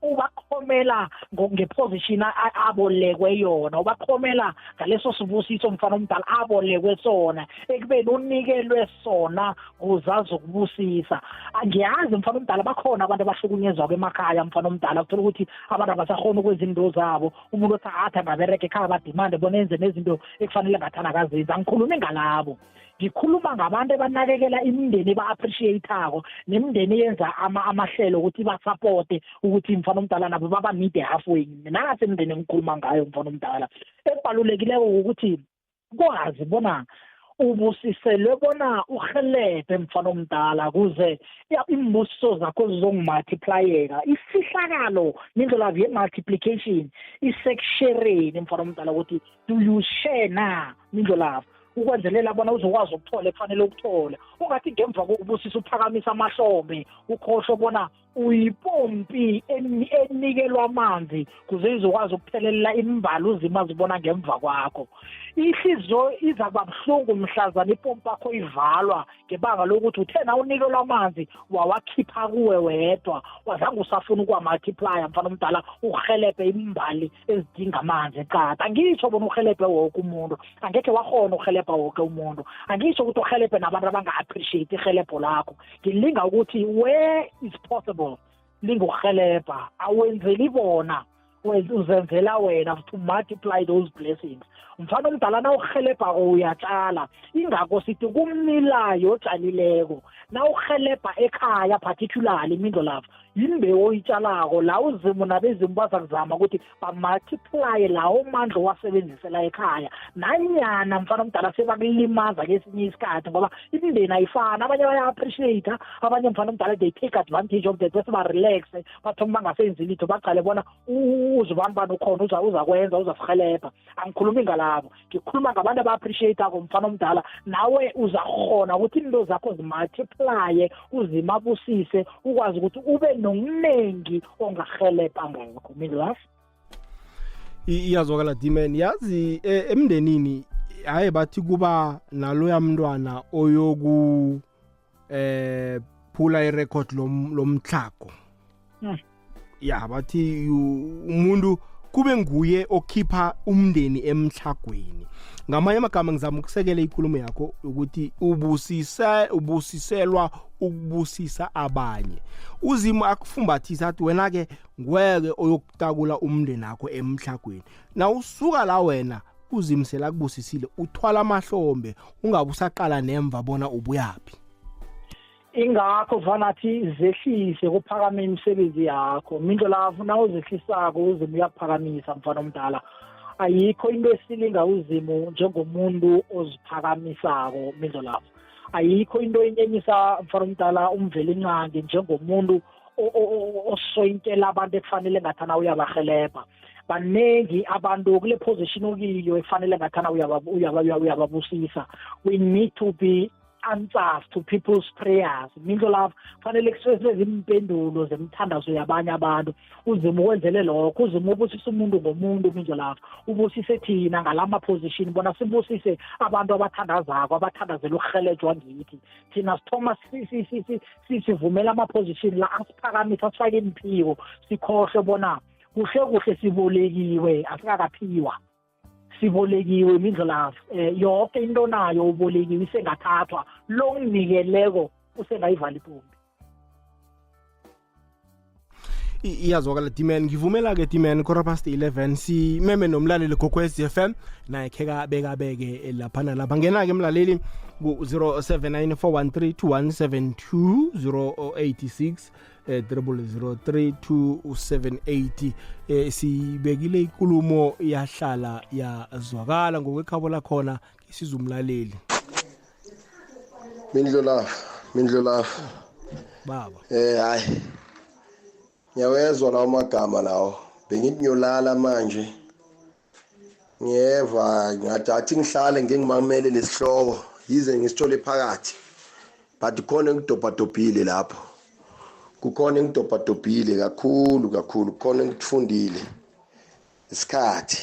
ubaqhomela ngeposition abolekwe yona, ubaqhomela ngaleso sibusiso, mfana omdala, abolekwe sona, ekubeni unikelwe sona kuze azokubusisa. Angiyazi, mfana omdala, bakhona abantu abahlukunyezwako emakhaya, mfana omdala, kuthola ukuthi abantu abasakhona ukwenza into zabo. Umuntu othi athi angabereka ekhaya, badimande bona enze nezinto ekufanele ngathana akazenzi. Angikhulumi ngalabo, ngikhuluma ngabantu abanakekela imindeni, eba-appreciate-ako, nemindeni eyenza amahlelo ukuthi basapote ukuthi, mfana omdala, nabo baba-meet halfway. Nase imindeni engikhuluma ngayo, mfana omdala, ekubalulekileko ukuthi kwazi bona ubusiselwe bona uhelebhe, mfana omdala, kuze imbusiso zakho zizongumultiplyeka. Ifihlakalo nendlela ye-multiplication isekushereni, mfana omdala, ukuthi do you share na, mindlolavu, ukwenzelela bona uzokwazi ukuthola ekufanele ukuthole. Ungathi ngemva kokubusisa uphakamisa amahlombe, ukhohlwe bona Uyipompi enikelwa amanzi kuze izokwazi ukuphelelela imbali uzima zibona ngemva kwakho. Ihliziyo iza kuba buhlungu mhlazana ipompi yakho ivalwa ngebanga lokuthi uthe na unikelwa amanzi wawakhipha kuwe wedwa, wazange usafuna ukuwa-multiplya, mfana omdala, uhelebhe imbali ezidinga amanzi eqada. Angisho bona uhelebhe woke umuntu, angekhe wakhona uhelebha woke umuntu. Angisho ukuthi uhelebhe nabantu abanga-appreciate ihelebho lakho. Ngilinga ukuthi where is possible, linga ukuhelebha. Awenzeli bona, uzenzela wena to multiply those blessings, mfana omdala. Na uhelebhako uyatshala, ingakho sithi kumnilayo otshalileko. Na uhelebha ekhaya, particularly Mindlo Love, yimbewu oyitshalako la. Uzimu nabezimu baza kuzama ukuthi bamultiplye lawo mandla owasebenzisela ekhaya, nanyana, mfana omdala, sebakulimaza kesinye isikhathi, ngoba imindeni ayifani. Abanye baya-appreciate, abanye, mfana omdala, they take advantage of that, bese barelaxe, bathoma bangasenzi litho, baqale bona uzibani bani ukhona uzakwenza, uzasihelebha. Angikhulumi ngalabo, ngikhuluma ngabantu aba-appreciate-ako, mfana omdala. Nawe uzakhona ukuthi into zakho zimultiplye, uzimabusise, ukwazi ukuthi ube nokuningi ongahelebha ngakho, Midlaf. Iyazwakala, Dimen. Yazi, emndenini hayi, bathi kuba naloya mntwana oyoku phula irecord lomtlhago. Ya, bathi umuntu kube nguye okhipha umndeni emhlagweni. Ngamanye amagama, ngizama ukusekela inkulumo yakho ukuthi ubusise, ubusiselwa ukubusisa abanye. Uzimo akufumbathisa, athi wena ke ngweke oyokutakula umndeni wakho emhlagweni. Na usuka la wena uzimisela kubusisile, uthwala amahlombe, ungabe usaqala nemva bona ubuyaphi. Ingakho vanathi zehlise, kuphakame imisebenzi yakho, Mindlo Love. Na uzehlisako, uzimu uyakuphakamisa, mfana omdala. Ayikho into esilinga uzimu njengomuntu oziphakamisako, Mindlo Love. Ayikho into enyenyisa, mfana omdala, umveli ncangi njengomuntu osoyinkela abantu ekufanele ngathana uyabahelebha. Baningi abantu kule position okiyo ekufanele ngathana uyababusisa. We need to be answers to people's prayers, Mindlo Love. Fanele kusebenzise impendulo zemthandazo yabanye abantu. Uzima ukwenzele lokho. Uzima ubusise umuntu ngomuntu, Mindlo Love. Ubusise thina ngalama position bona sibusise abantu abathandazako, abathandazela ukuhelejwa ngithi. Thina sithoma sivumela ama-position la asiphakamisa, asifake imphiko, sikhohlwe bona kuhle kuhle sibolekiwe, asikakaphiwa. Sibolekiwe, Mindlo Love. Yonke into nayo ubolekiwe, isengathathwa. Lo nginikeleko usengayivala ipompi. Iyazwakala, Dimen. Ngivumela-ke, Dimen, 11:15, simeme nomlaleli Kokwez FM, naye kheka bekabeke lapha nalapha. Ngena-ke mlaleli ku-079 413 2172, 086 0003278. Sibekile ikulumo, yahlala yazwakala ngokwekhabo lakhona. Isizumlaleli. Mindlo Love, Mindlo Love. Baba. Hayi. Ngiyawezwa lawo magama lawo. Bengithi ngiyolala manje. Ngiyeva ngathi athi ngihlale ngike ngimamele lesihloko, yize ngisithole phakathi. But khona engidobhadobhile lapho. Kukhona engidobhadobhile kakhulu kakhulu, kukhona engikufundile. Isikhathi.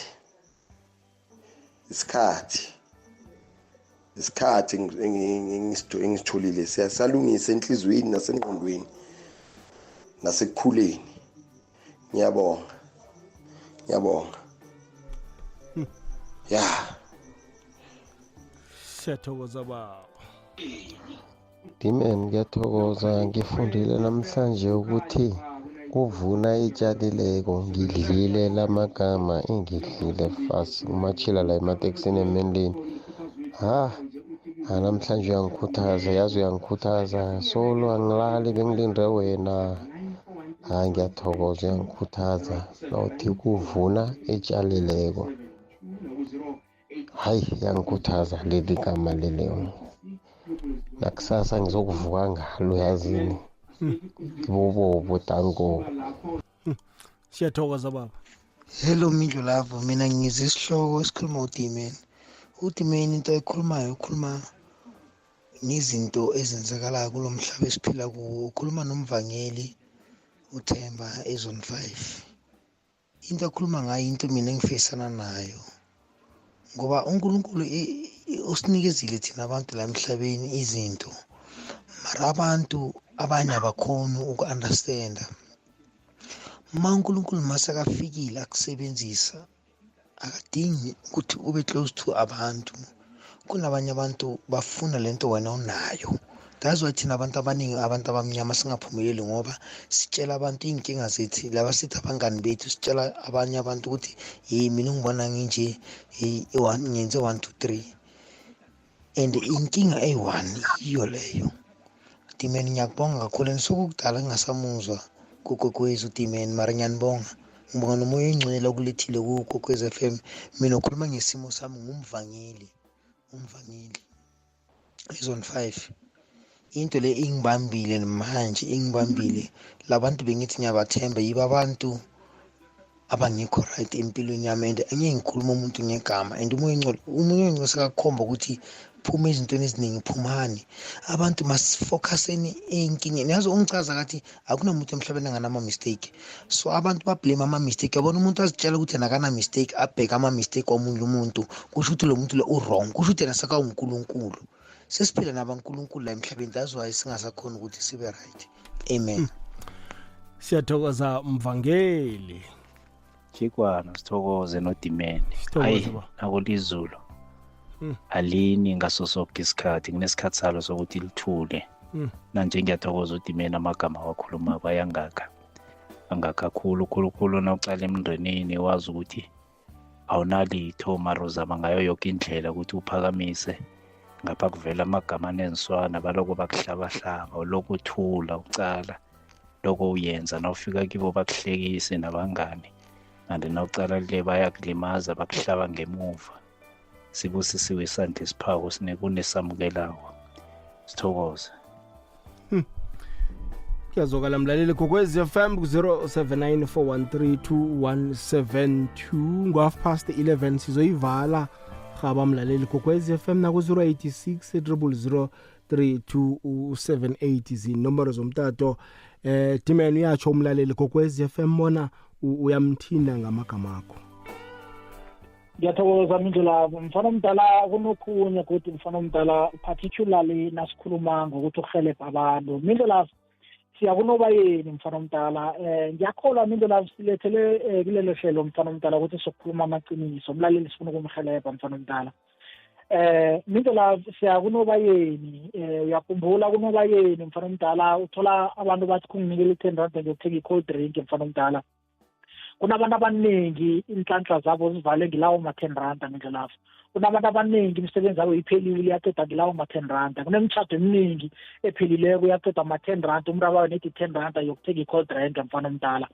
Isikhathi. Isikhathi engisitholile siyasalungisa enhliziyweni nasengqondweni nasekukhuleni. Ngiyabonga. Ngiyabonga. Ya. Siyathokoza, baba. Dimen, ngiyathokoza. Ngifundile namhlanje ukuthi kuvuna itshalileko. Ngidlile lamagama, ingidlile fast umatshila la ematekisini emendeni. Ha ha, namhlanje uyangikhuthaza, yazi, uyangikhuthaza. Solo angilali, bengilinde wena. Ha, ngiyathokoza, uyangikhuthaza nawuthi kuvuna etshalileko. Hayi, yangikhuthaza leli gama leli. Nakusasa ngizokuvuka ngalo, yazini. Bobobo, danko. Siyathokoza, baba. Hello, Mindlo Love. Mina ngizwe isihloko esikhuluma uDimen. UDimen into ayikhulumayo, ukhuluma ngezinto ezenzakalayo kulo mhlaba esiphila kuwo. Ukhuluma nomvangeli. uThemba eZone 5. Into akhuluma ngayo into mina engifisana nayo, ngoba uNkulunkulu usinikezile thina abantu la emhlabeni izinto, mara abantu abanye abakhoni uku-understanda. Ma uNkulunkulu masekafikile akusebenzisa, akadingi ukuthi ube close to abantu. Kunabanye abantu bafuna lento wena unayo. That's why thina abantu abaningi, abantu abamnyama, singaphumeleli, ngoba sitshela abantu iy'nkinga zethu. Laba sithi abangani bethu, sitshela abanye abantu ukuthi hey, mina ngibona nginje, hey, ngenze 1 2 3, and inkinga eyi-one yiyo leyo. Dimeni, ngiyakubonga kakhulu, and sokukudala ngingasamuzwa kuKwekwezi uDimeni, mara ngiyanibonga, ngibonga nomoya oyingcwele okulethile kuKwekwezi FM. Mina ukhuluma ngesimo sami, ngumvangeli, umvangeli eZone 5. Into le ingibambile manje, ingibambile. Labantu bengithi ngiyabathemba yibo abantu abangekho right empilweni yami, and angeke ngikhuluma umuntu ngegama, and umoya oyingcwele, umoya oyingcwele sekakhomba ukuthi phuma ezintweni eziningi, phumani. Abantu masifocuseni ey'nkingeni. Yazi ungichaza kathi akunamuntu emhlabeni anganama-mistake, so abantu bablame ama-mistake. Yabona, umuntu azitshela ukuthi yena akana-mistake, abheke ama-mistake wamunye umuntu, kusho ukuthi lo muntu lo u-wrong, kusho ukuthi yena sekawunkulunkulu. Sesiphila nabankulunkulu la emhlabeni, that's why singasakhoni ukuthi sibe right. Amen. Siyathokoza, mvangeli. Chikwana, sithokoze noDimeni. Sithokoze, Hayi, ba. nakulizulu alini ngaso sonke isikhathi, kunesikhathi salo sokuthi lithule. Nanje ngiyathokoza uDimeni, amagama wakhuluma bayangakha, angakha khulu khulu khulu. Nawucala emndenini, wazi ukuthi awunalitho, mara uzama ngayo yoke indlela ukuthi uphakamise. Ngapha kuvela amagama anenswana, baloko bakuhlabahlaba, ulokhu uthula, ucala lokho uyenza. Nawufika kibo bakuhlekise nabangani, kanti nawucala le bayakulimaza, bakuhlaba ngemuva. Sibusisiwe isandla esiphako kunesamukelako. Sithokoze. Kuyazwakala, mlaleli Kokwezi FM ku-079 413 ngo 11:30 sizoyivala. Rhaba, mlaleli Kokwezi FM, naku-086 000 3278 zinomboro zomtato. Dimen, uyatsho umlaleli Kokwezi FM bona uyamthinda ngamagama akho. Ngiyathokoza, Mindlulavu. Mfana omdala, kunokhunye godi, mfana omdala, particularly nasikhuluma ngokuthi uhelebha abantu. Mindlulavu, siya kuNobayeni, mfana omdala. Ngiyakholwa, Mindlulavu, silethele kulelo hlelo, mfana omdala, ukuthi sokukhuluma amaqiniso. Umlaleli sifuna ukumhelebha, mfana omdala. Mindlulavu, siya kuNobayeni. Uyakhumbula kuNobayeni, mfana omdala, uthola abantu bathi kunginikela i-10 rand ngiyokuthenga i-cold drink. Mfana omdala, kunabantu abaningi inhlanhla zabo zivale ngilawo ma-10 rand. Ngendlelafu kunabantu abaningi imisebenzi yabo iphelile, iyaqeda ngilawo ma-10 rand. Kunemitshato eminingi ephelileko, iyaqeda ma-10 rand. Umuntu abayo nethi 10 rand yokuthenga i-cold drink. Mfana omdala,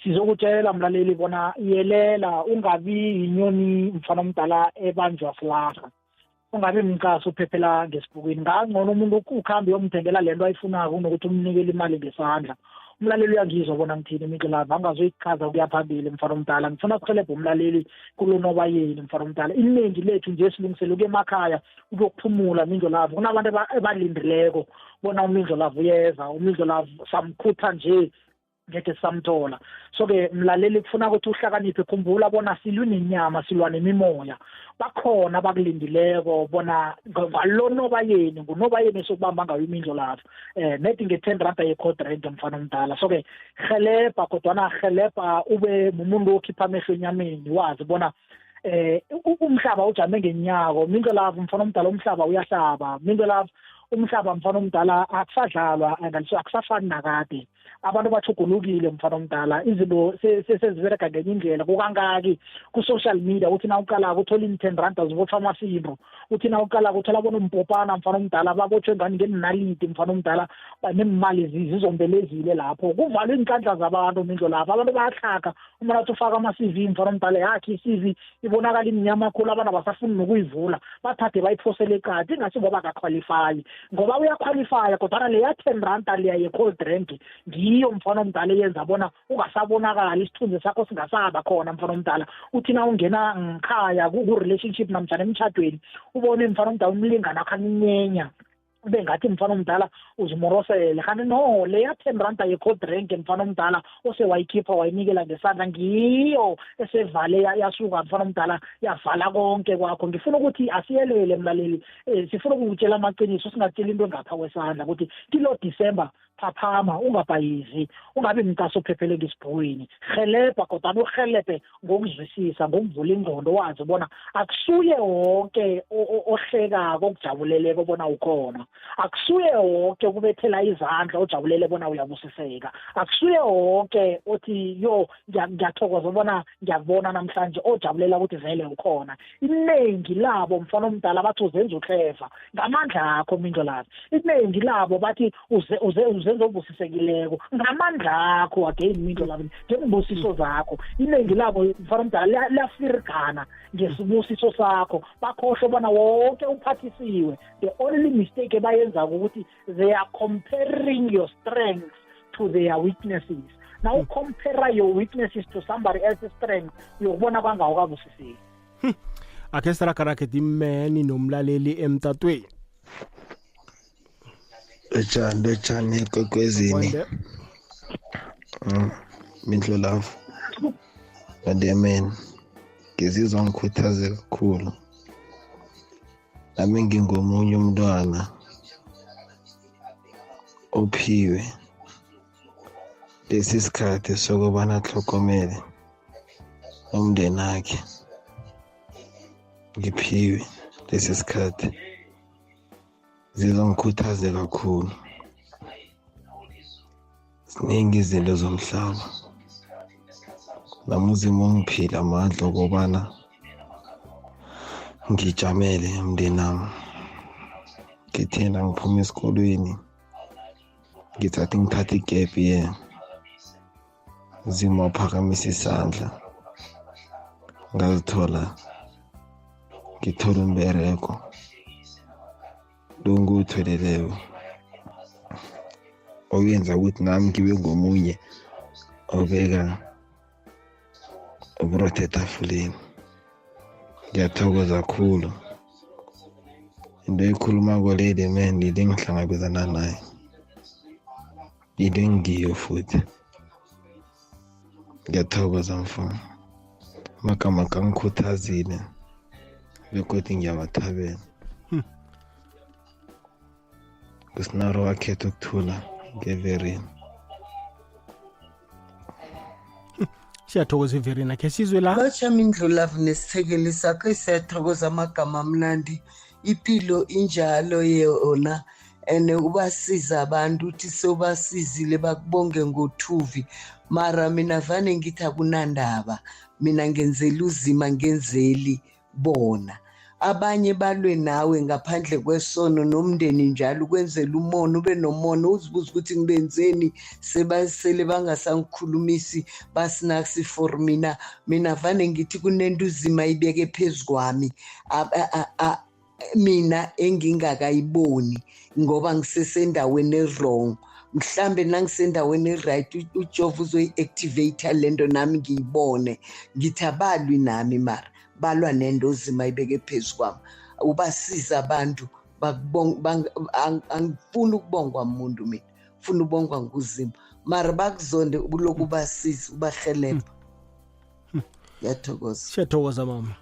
sizokutshela mlaleli bona yelela, ungabi yinyoni, mfana omdala, ebanjwa silarha, ungabi mqasi uphephela ngesibhukwini. Ngangcono umuntu ukhambe uyomthengela lento ayifunako kunokuthi umnikele imali ngesandla. Umlaleli uyangizwa bona ngithini, Imidlelava, angazoyichaza ukuya phambili. Mfana omdala, ngifuna kuhelebha umlaleli kuloNobayeni. Mfana omdala, iningi lethu nje silungisele ukuya emakhaya ukuyokuphumula. Mindlolavu, kunabantu ebalindileko bona uMindlolavu uyeza, uMindlolavu samkhutha nje ngeke samthola. So-ke mlaleli, kufuna ukuthi uhlakaniphe. Khumbula bona silwi nenyama, silwa nemimoya. Bakhona abakulindileko bona ngaloNobayeni, nguNobayeni esokubamba ngayo imindlo lapho nedi nge-10 rand ye-cold drink, mfana omdala. So-ke helebha, kodwana helebha ube mumuntu okhipha amehlo enyameni, wazi bona umhlaba ujame ngenyako. Mindlolavu, mfana omdala, umhlaba uyahlaba. Mindlolavu, umhlaba, mfana omdala, akusadlalwa ngaliso, akusafani nakade. Abantu bachugulukile, mfana omdala, izinto seziberega ngenye indlela. Kukangaki ku-social media, uthi na uqalako uthola in-10 rand zibotshwa amafindo, uthi na uqalako uthola bona umpopana, mfana omdala, babotshwe ngani ngenaliti, mfana omdala, nemali zizombelezile lapho, kuvalwe iinhlanhla zabantu. Mindlo lapho abantu bayahlaga. Umuntu athi ufaka ama-CV, mfana omdala, yakhe i-CV ibonakala imnyama khulu, abantu abasafuni nokuyivula, bathathe bayiphosele eqadi. Ingasi ngoba akaqualifyi, ngoba uyaqualifya, kodwana leya 10 randa leya ye-cold drink ngiyo, mfana omdala, eyenza bona ungasabonakali, isithunzi sakho singasaba khona. Mfana omdala, uthi na ungena ngikhaya ku-relationship namtjhana emtshadweni, ubone, mfana omdala, umlingani akho aninyenya. Kube ngathi mfana omdala uzimorosele, kanti no, leya 10 randa ye-cold drink mfana omdala osewayikhipha wayinikela ngesandla ngiyo esevale yasuka mfana omdala, yavala konke kwakho. Ngifuna ukuthi asiyelele mlaleli, sifuna ukukutshela amaqiniso, singatsheli into engapha kwesandla ukuthi kilo December phaphama, ungabhayizi, ungabi mqaso ophephele ngesibhukwini. Helebha, kodwa uhelebhe ngokuzwisisa, ngokuvula ingqondo, wazi bona akusuye wonke ohlekako okujabuleleko bona ukhona, akusuye wonke kubethela izandla ojabulele bona uyabusiseka, akusuye wonke othi yo ngiyathokoza bona ngiyakubona namhlanje ojabulela ukuthi vele ukhona. Iningi labo mfana omdala bathi uzenza uhleva ngamandla akho Mindlolaphi. Iningi labo bathi uzenza obusisekileko ngamandla akho again Mindlolaphi, ngembusiso zakho. Iningi labo mfana omdala liyafirigana ngesibusiso sakho, bakhohlwe bona wonke uphathisiwe. The only mistake ebayenzako ukuthi they are comparing your strengths to their weaknesses. Now compare your weaknesses to somebody else's strength, uyokubona kwangawukabusiseki. Akhe siragarage dimeni nomlaleli emtatweni. Lotshani, lotshani ekwekwezini. Mindlulavu Amen. Ngizizwa ngikhuthaze kakhulu. Nami ngingomunye umntwana ophiwe lesi sikhathi sokubana atlhogomele umndeni wakhe. Ngiphiwe lesi sikhathi, zizongikhuthaze kakhulu. Ziningi izinto zomhlaba, nami uZimu ungiphile amandla okobana ngijamele umndenami. Ngithena ngiphuma esikolweni ngithathe ngithathe igap year, uZimu waphakamisa isandla, ngazithola ngithola umbereko lo ngiwutholeleko, okuyenza ukuthi nami ngibe ngomunye obeka uburotho etafuleni. Ngiyathokoza kakhulu. Into eyikhulumako leli man, yile engihlangabezana nayo, yile engiyo futhi. Ngiyathokoza mfana, amagama kangikhuthazile begodwa ngiyawathabela. Kusinaro wakhetha ukuthula ngeverini. Siyathokoza iverina, khe sizwe la. Lotsha Mindlulavu nesithekeli sakho, siyathokoza amagama amnandi. Impilo injalo yona, and ubasiza abantu uthi sewubasizile bakubonge ngothuvi. Mara mina vane ngithi akunandaba, mina ngenzela uzima, ngenzeli bona. Abanye balwe nawe ngaphandle kwesono nomndeni njalo, ukwenzela umona, ube nomona, uzibuza ukuthi ngibenzeni sebasele bangasangikhulumisi, basinaksi for mina. Mina vane ngithi kunento uzima ibeke phezu kwami mina engingakayiboni, ngoba ngisesendaweni e-wrong. Mhlambe nangisendaweni e-right uJehova uzoyi-activate lento nami ngiyibone. Ngithi abalwi nami, mara balwa nento ozima ibeke phezu kwami. Ubasiza abantu angifuni ukubongwa umuntu mina, funa ubongwa nguzima, mara bakuzonde ubuloku ubasiza ubahelebha. Ngiyathokoza. Siyathokoza mama.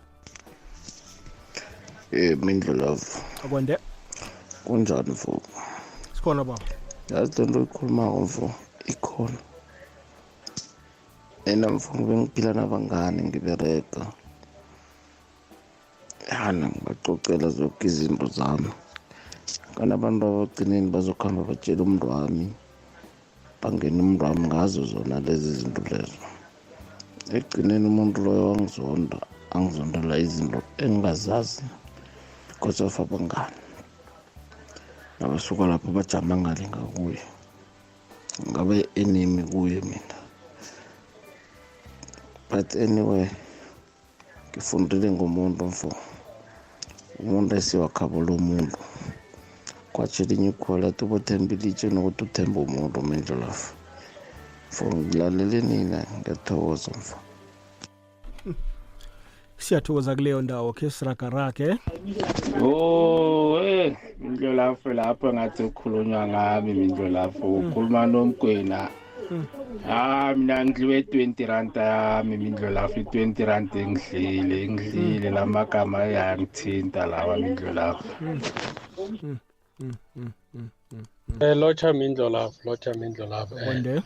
Mindlulavu. Akwande. Kunjani mfo? Sikhona baba. Yazi le nto oyikhulumako mfo ikhona. Ena mfo ngibe ngiphila nabangani ngiberega. Yana ngibacocela zonke izinto zami. Kana abantu abagcineni bazokuhamba batshela umuntu wami, bangena umuntu wami ngazo zona lezi zinto lezo. Ekugcineni umuntu loyo wangizonda, angizondela izinto engingazazi because of abangani. Nabasuka lapho bajama ngale ngakuye, ngabe enemy kuye mina. But anyway, ngifundile ngomuntu mfo, umuntu esiwakhabula umuntu. Kwatsho elinye ikhola athi ubothemba ilitshe nokuthi uthembe umuntu. Mindlulafu mfo, ngilalele nina, ngiyathokoza mfo. Siyathokoza kuleyo ndawo, khe siragarage. Oh, Mindlolafu lapho ngathi ukhulunywa ngami Mindlolafu, ukhuluma nomgwena. Ah, mina ngidliwe 20 rand yami Mindlolafu, i-20 rand engidlile lamagama ayangithinta lawa Mindlolafu. Lotsha Mindlolafu, lotsha Mindlolafu. Wonde.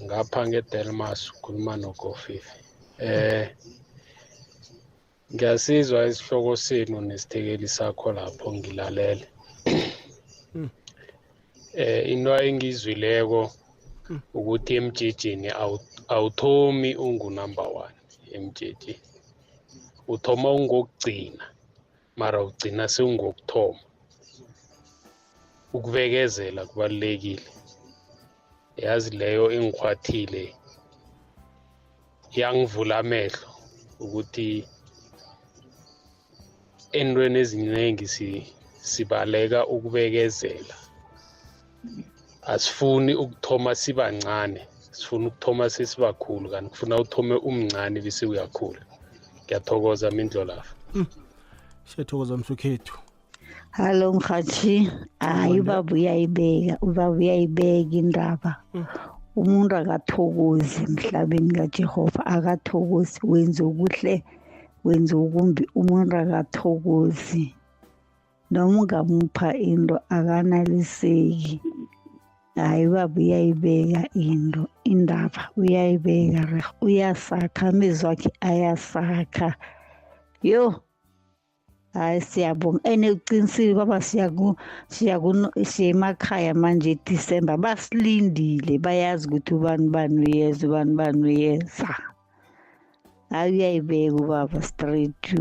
Ngapha ngeDelmas ukhuluma noKofifi. Ngiyasizwa isihloko senu nesithekeli sakho lapho ngilalele. Into engizwileko ukuthi emjejeni awuthomi ungu number 1 emjejeni. Uthoma ungokugcina, mara ugcina sewungokuthoma. Ukubekezela kubalulekile. Yazi leyo ingikhwathile yangivula amehlo ukuthi entweni eziningi sibaleka ukubekezela. Asifuni ukuthoma sibancane, sifuna ukuthoma sesibakhulu, kanti kufuna uthome umncane bese uyakhula. Ngiyathokoza Mindlolafu. Siyathokoza msukhethu. Hallo Mkhathi, hayi ubaba uyayibeka, ubaba uyayibeka indaba. Umuntu akathokozi emhlabeni kaJehova, akathokozi, wenza okuhle, wenza okumbi, umuntu akathokozi. Noma ungamupha into akanaliseki. Hayi ubaba uyayibeka into, indaba uyayibeka reh, uyasakha, amezwi akhe ayasakha. Yo, hayi siyabonga. Ene uqinisile baba, siya emakhaya manje December, basilindile, bayazi ukuthi ubani bani uyeza, ubani bani uyeza. Hayi uyayibeka ubaba straight.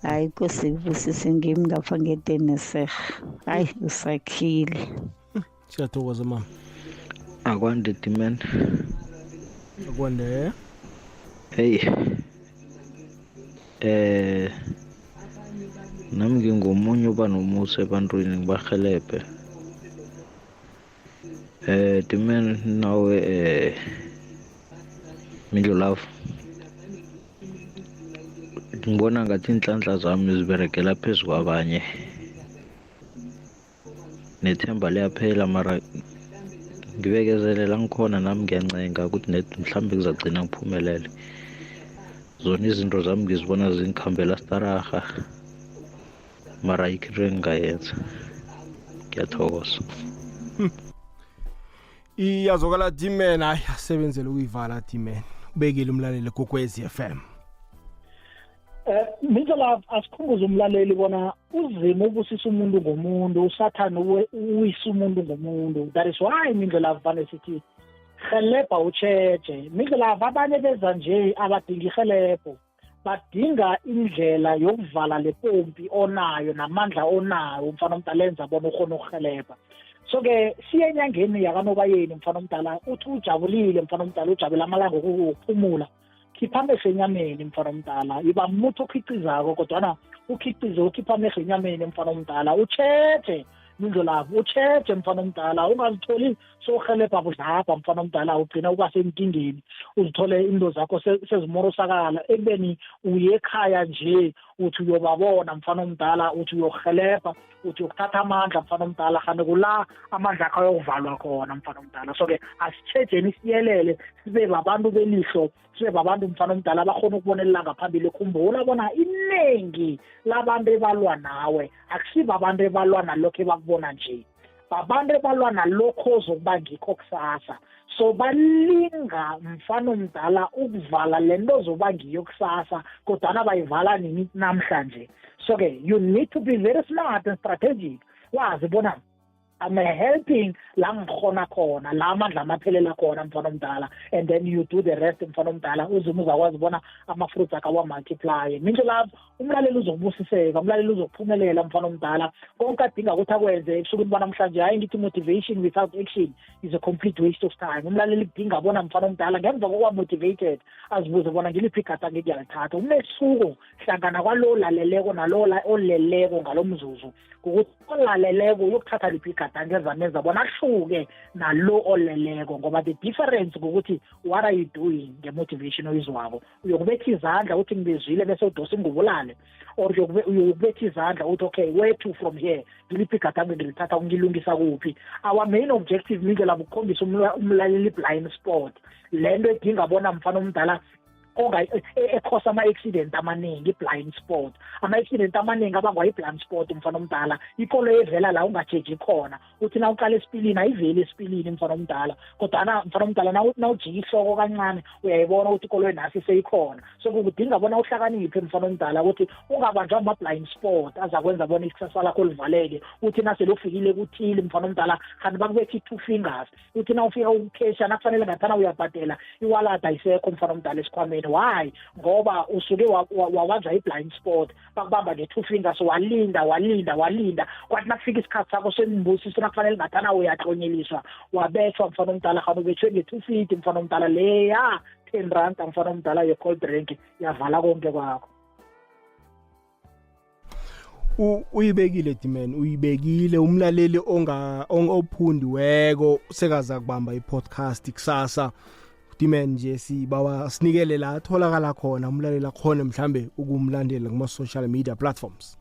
Hayi Nkosi kubusise ngimi ngapha ngeDeneserha. Hayi usakhile. Siyathokoza mama. Akwande Dimen. Akwande. Hey. Nami ngingomunye uba nomusa ebantwini ngibahelebhe. Dimen nawe Mindlolafu. Ngibona ngathi inhlanhla zami ziberegela phezu kwabanye. Nethemba liyaphela mara ngibekezelela ngikhona nami ngiyancenga ukuthi net mhlambe ngizagcina ngiphumelele. Zona izinto zami ngizibona zingikhambela staraha mara ayikho into engingayenza. Ngiyathokoza. Iyazwakala Dimen, hayi asebenzele ukuyivala Dimen. Ubekile umlaleli Kokwezi FM. Mindlolafu, asikhumbuze umlaleli bona uzimo ubusisa umuntu ngomuntu, uSathane uwisa umuntu ngomuntu. That is why Mindlolafu vane sithi helebha utsheje. Mindlolafu, abanye beza nje abadinga ihelebho, badinga indlela yokuvala le pompi onayo namandla onayo mfana omdala enza bona ukhona ukuhelebha. So ke siye enyangeni yakanobayeni mfana omdala, uthi ujabulile mfana omdala, ujabula amalanga okuphumula. Khipha amehlo enyameni mfana omdala, iba muthi okhiqizako kodwana ukhiqize ukhipha amehlo enyameni mfana omdala, utsheje Mindlolafu, utsheje mfana omdala, ungazitholi sowuhelebha budlabha mfana omdala, ugcina uba senkingeni, uzithole into zakho sezimorosakala ekubeni uye ekhaya nje uthi uyobabona mfana omdala, uthi uyohelebha, uthi uyokuthatha amandla mfana omdala, kanti kula amandla akho ayokuvalwa khona mfana omdala. So-ke asitshejeni siyelele, sibe babantu belihlo, sibe babantu mfana omdala abakhona ukubonelela ngaphambili. Khumbula bona iningi labantu ebalwa nawe akusibo abantu ebalwa nalokho ebakubona nje, babantu ebalwa nalokho ozokuba ngikho kusasa. So balinga mfana omdala ukuvala le nto ozoba ngiyo kusasa, kodwana bayivala nini? Namhlanje. So-ke you need to be very smart and strategic, wazi bona I'm helping la ngikhona khona, la amandla amaphelela khona mfana omdala, and then you do the rest mfana omdala, uzume uzakwazi bona ama-fruits akhe awa-multiply. Mindlolafu, umlaleli uzokubusiseka, umlaleli uzokuphumelela mfana omdala. Konke adinga ukuthi akwenze ebusukwini banamhlanje, hayi ngithi motivation without action is a complete waste of time. Umlaleli kudinga bona mfana omdala ngemva kokuba motivated azibuze bona ngiliphi igada ngikuyalithatha. Umehluko hlangana kwalo laleleko nalo oleleko ngalo mzuzu ukuthi olaleleko uyokuthatha liphi igadango. amagadango ezamenza bona ahluke nalo oleleko, ngoba the difference kukuthi what are you doing nge-motivation oyizwako. Uyokubetha izandla uthi ngibizwile bese udosa ingubulale, or uyokubetha izandla uthi okay, where to from here, ngiliphi igadango ngilithatha, ngilungisa kuphi? Our main objective mindlela kukhombisa umlaleli i-blind spot, le nto edinga bona mfana omdala e-causa ama-accident amaningi, i-blind spot. Ama-accident amaningi abangwa i-blind spot, mfana omdala, ikolo evela la ungajeji khona. Uthi na uqala esipilini, ayiveli esipilini, mfana omdala, kodwana mfana omdala nawujika ihloko kancane uyayibona ukuthi ikoloyi nasi seyikhona. So kukudinga bona uhlakaniphe, mfana omdala, ukuthi ungabanjwa ama-blind spot azakwenza bona ikusasa lakho livaleke. Uthi nasele ufikile kuthile, mfana omdala, kanti bakubetha i-two fingers. Uthi na ufika ukukhesha, nakufanele ngathana uyabhadela, iwalada ayisekho, mfana omdala, esikhwameni. Why? Ngoba usuke wabanjwa i-blind spot, bakubamba nge-two fingers, walinda, walinda, walinda, kwathi nakufika isikhathi sakho sembusiso, nakufanele ngathana uyaklonyeliswa, wabethwa, mfana omdala, khani ubethwe nge-250, mfana omdala, leya 10 rand, mfana omdala, ye-cold drink yavala konke kwakho. Uyibekile Dimen, uyibekile. Umlaleli onga ophundiweko sekaza kubamba i-podcast kusasa. Dimen, nje sibawa sinikele la atholakala khona umlaleli, akhona mhlambe ukumlandela kuma social media platforms.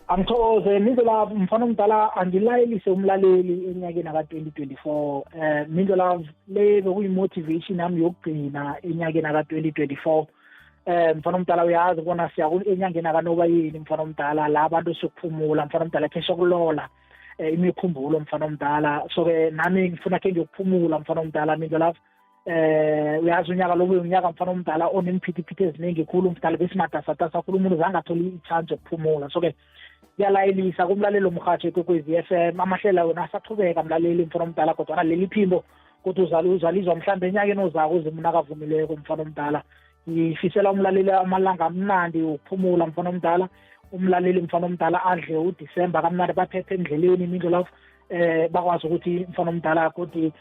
Angithokoze, Mindlela, mfana omdala. Angilayelise umlaleli enyakeni aka-2024. Mindlela, le bekuyi-motivation yami yokugcina enyakeni aka-2024. Mfana omdala, uyazi bona siya enyangeni akanobayini, mfana omdala, la abantu siyokuphumula, mfana omdala, khe sokulola imikhumbulo, mfana omdala. So-ke nami ngifuna khe ngiyokuphumula, mfana omdala. Mindlela, uyazi unyaka lo unyaka, mfana omdala, onemphithiphithi eziningi khulu, mdala, besimatasatasa khulu, umuntu zange athole i-chance yokuphumula. So-ke kuyalayelisa kumlaleli omrhatsho Ikwekwezi FM, amahlelo wona asaqhubeka, mlaleli, mfana omdala, kodwana leli phimbo kodwa uzalizwa mhlawumbe enyakeni ozako, uZimu nakavumileko, mfana omdala. Ngifisela umlaleli amalanga amnandi wokuphumula, mfana omdala. Umlaleli, mfana omdala, adle uDisemba kamnandi, baphephe endleleni, Mindlelove, bakwazi ukuthi, mfana omdala, godi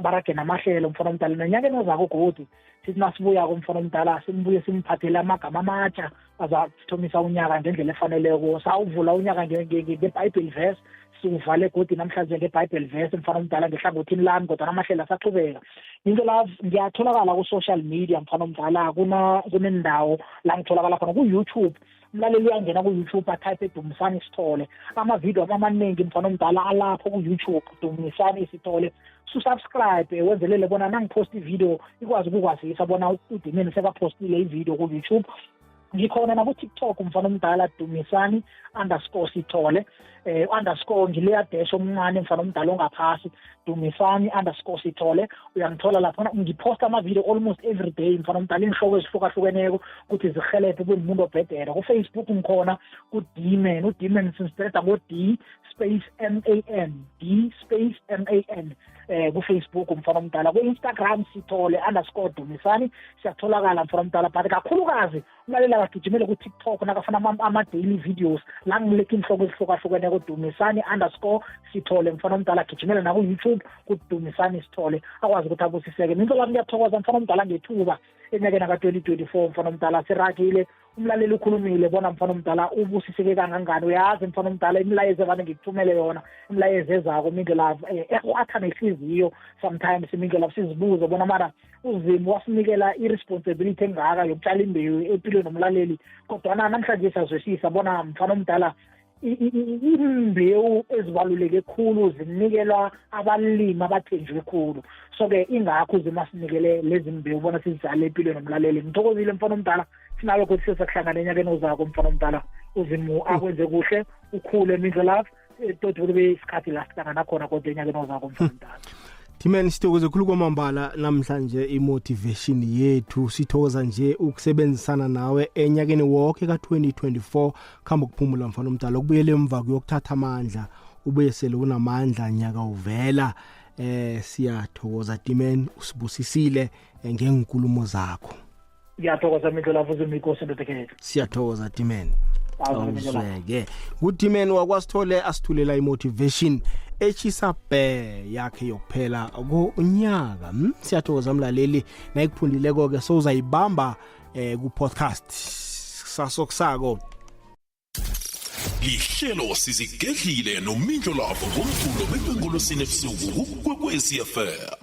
barage namahlelo, mfana omdala, nonyakeni ozako. Godi sithi nasibuyako, mfana omdala, simbuye simphathele amagama amatsha azakuthomisa unyaka ngendlela efaneleko. Sawuvula unyaka nge-Bible verse, siwuvale godi namhlanje nge-Bible verse, mfana omdala, ngehlangothini lami, kodwa amahlelo asaqhubeka. Into la, ngiyatholakala ku-social media, mfana omdala, kunendawo la ngitholakala khona ku-YouTube. Umlaleli uyangena ku-YouTube, a-type Dumisani Sithole, amavidiyo amaningi, mfana omdala, alapho ku-YouTube, Dumisani Sithole. Su-subscribe, wenzelele bona nangiphosta ividiyo ikwazi ukukwazisa bona uDimeni sekaphostile ividiyo ku-YouTube. Ngikhona naku-TikTok, mfana omdala, Dumisani_Sithole, underscore ngileya dash omncane, mfana omdala, ongaphasi, Dumisani_Sithole, uyangithola lapho. Ngiphosta ama-video almost every day, mfana omdala, iinhloko ezihlukahlukeneko ukuthi zihelebhe ube ngumuntu obhedere. Ku-Facebook ngikhona ku-Dman, uDman sinspreda ngo-D space M A N, D space M A N, ku-Facebook, mfana omdala. Ku-Instagram Sithole_Dumisani, siyatholakala, mfana omdala, but kakhulukazi umlaleli akagijimele ku-TikTok nakafuna ama-daily videos la ngiletha iinhloko ezihlukahlukeneko, Dumisani_Sithole, mfana omdala. Agijimele naku-YouTube kuDumisani Sithole, akwazi ukuthi abusiseke. Minto lami, ngiyathokoza, mfana omdala, ngethuba enyakeni aka-2024. Mfana omdala, sirakile, umlaleli ukhulumile bona, mfana omdala, ubusiseke kangangani. Uyazi, mfana omdala, imilayezo evane ngikuthumele yona, imilayezo ezako imindlela ekwatha nehliziyo sometimes, imindlela sizibuze bona mara uZimu wasinikela i-responsibility engaka yokutshala imbewu empilweni nomlaleli, kodwana namhlanje siyazwisisa bona, mfana omdala, imbewu ezibaluleke khulu zinikelwa abalimi abathenjwe khulu. So-ke ingakho uZimu asinikele lezi mbewu bona sizitshale empilweni nomlaleli. Ngithokozile, mfana omdala, sinawe ukuthi sizakuhlangana enyakeni ozako, mfana omdala. UZimu akwenze kuhle, ukhule, Mindlo Love, toti kube isikhathi la sihlangana khona kodwa enyakeni ozako, mfana omdala. Thimen, sithokoze khulu kwamambala namhlanje i-motivation yethu. Sithokoza nje ukusebenzisana nawe enyakeni wonke ka-2024. Khamba ukuphumula, mfana omdala, ukubuyela emva kuyokuthatha amandla, ubuye sele unamandla nyaka uvela. Siyathokoza Dimen, usibusisile ngenkulumo zakho. Ngiyathokoza, Mindlo Love, uZimu inkosi ndodekethu. Siyathokoza, Dimen. Awuzweke, nguDimen wakwaSithole asithulela i-motivation echisa bhe yakhe yokuphela kunyaka. Siyathokoza mlaleli, nayikuphundileko ke sowuzayibamba ku-podcast sasokusako. Lihlelo sizigedlile nomindlo lavo ngomvulo bekube ngolosine ebusuku kukwekwezi FM.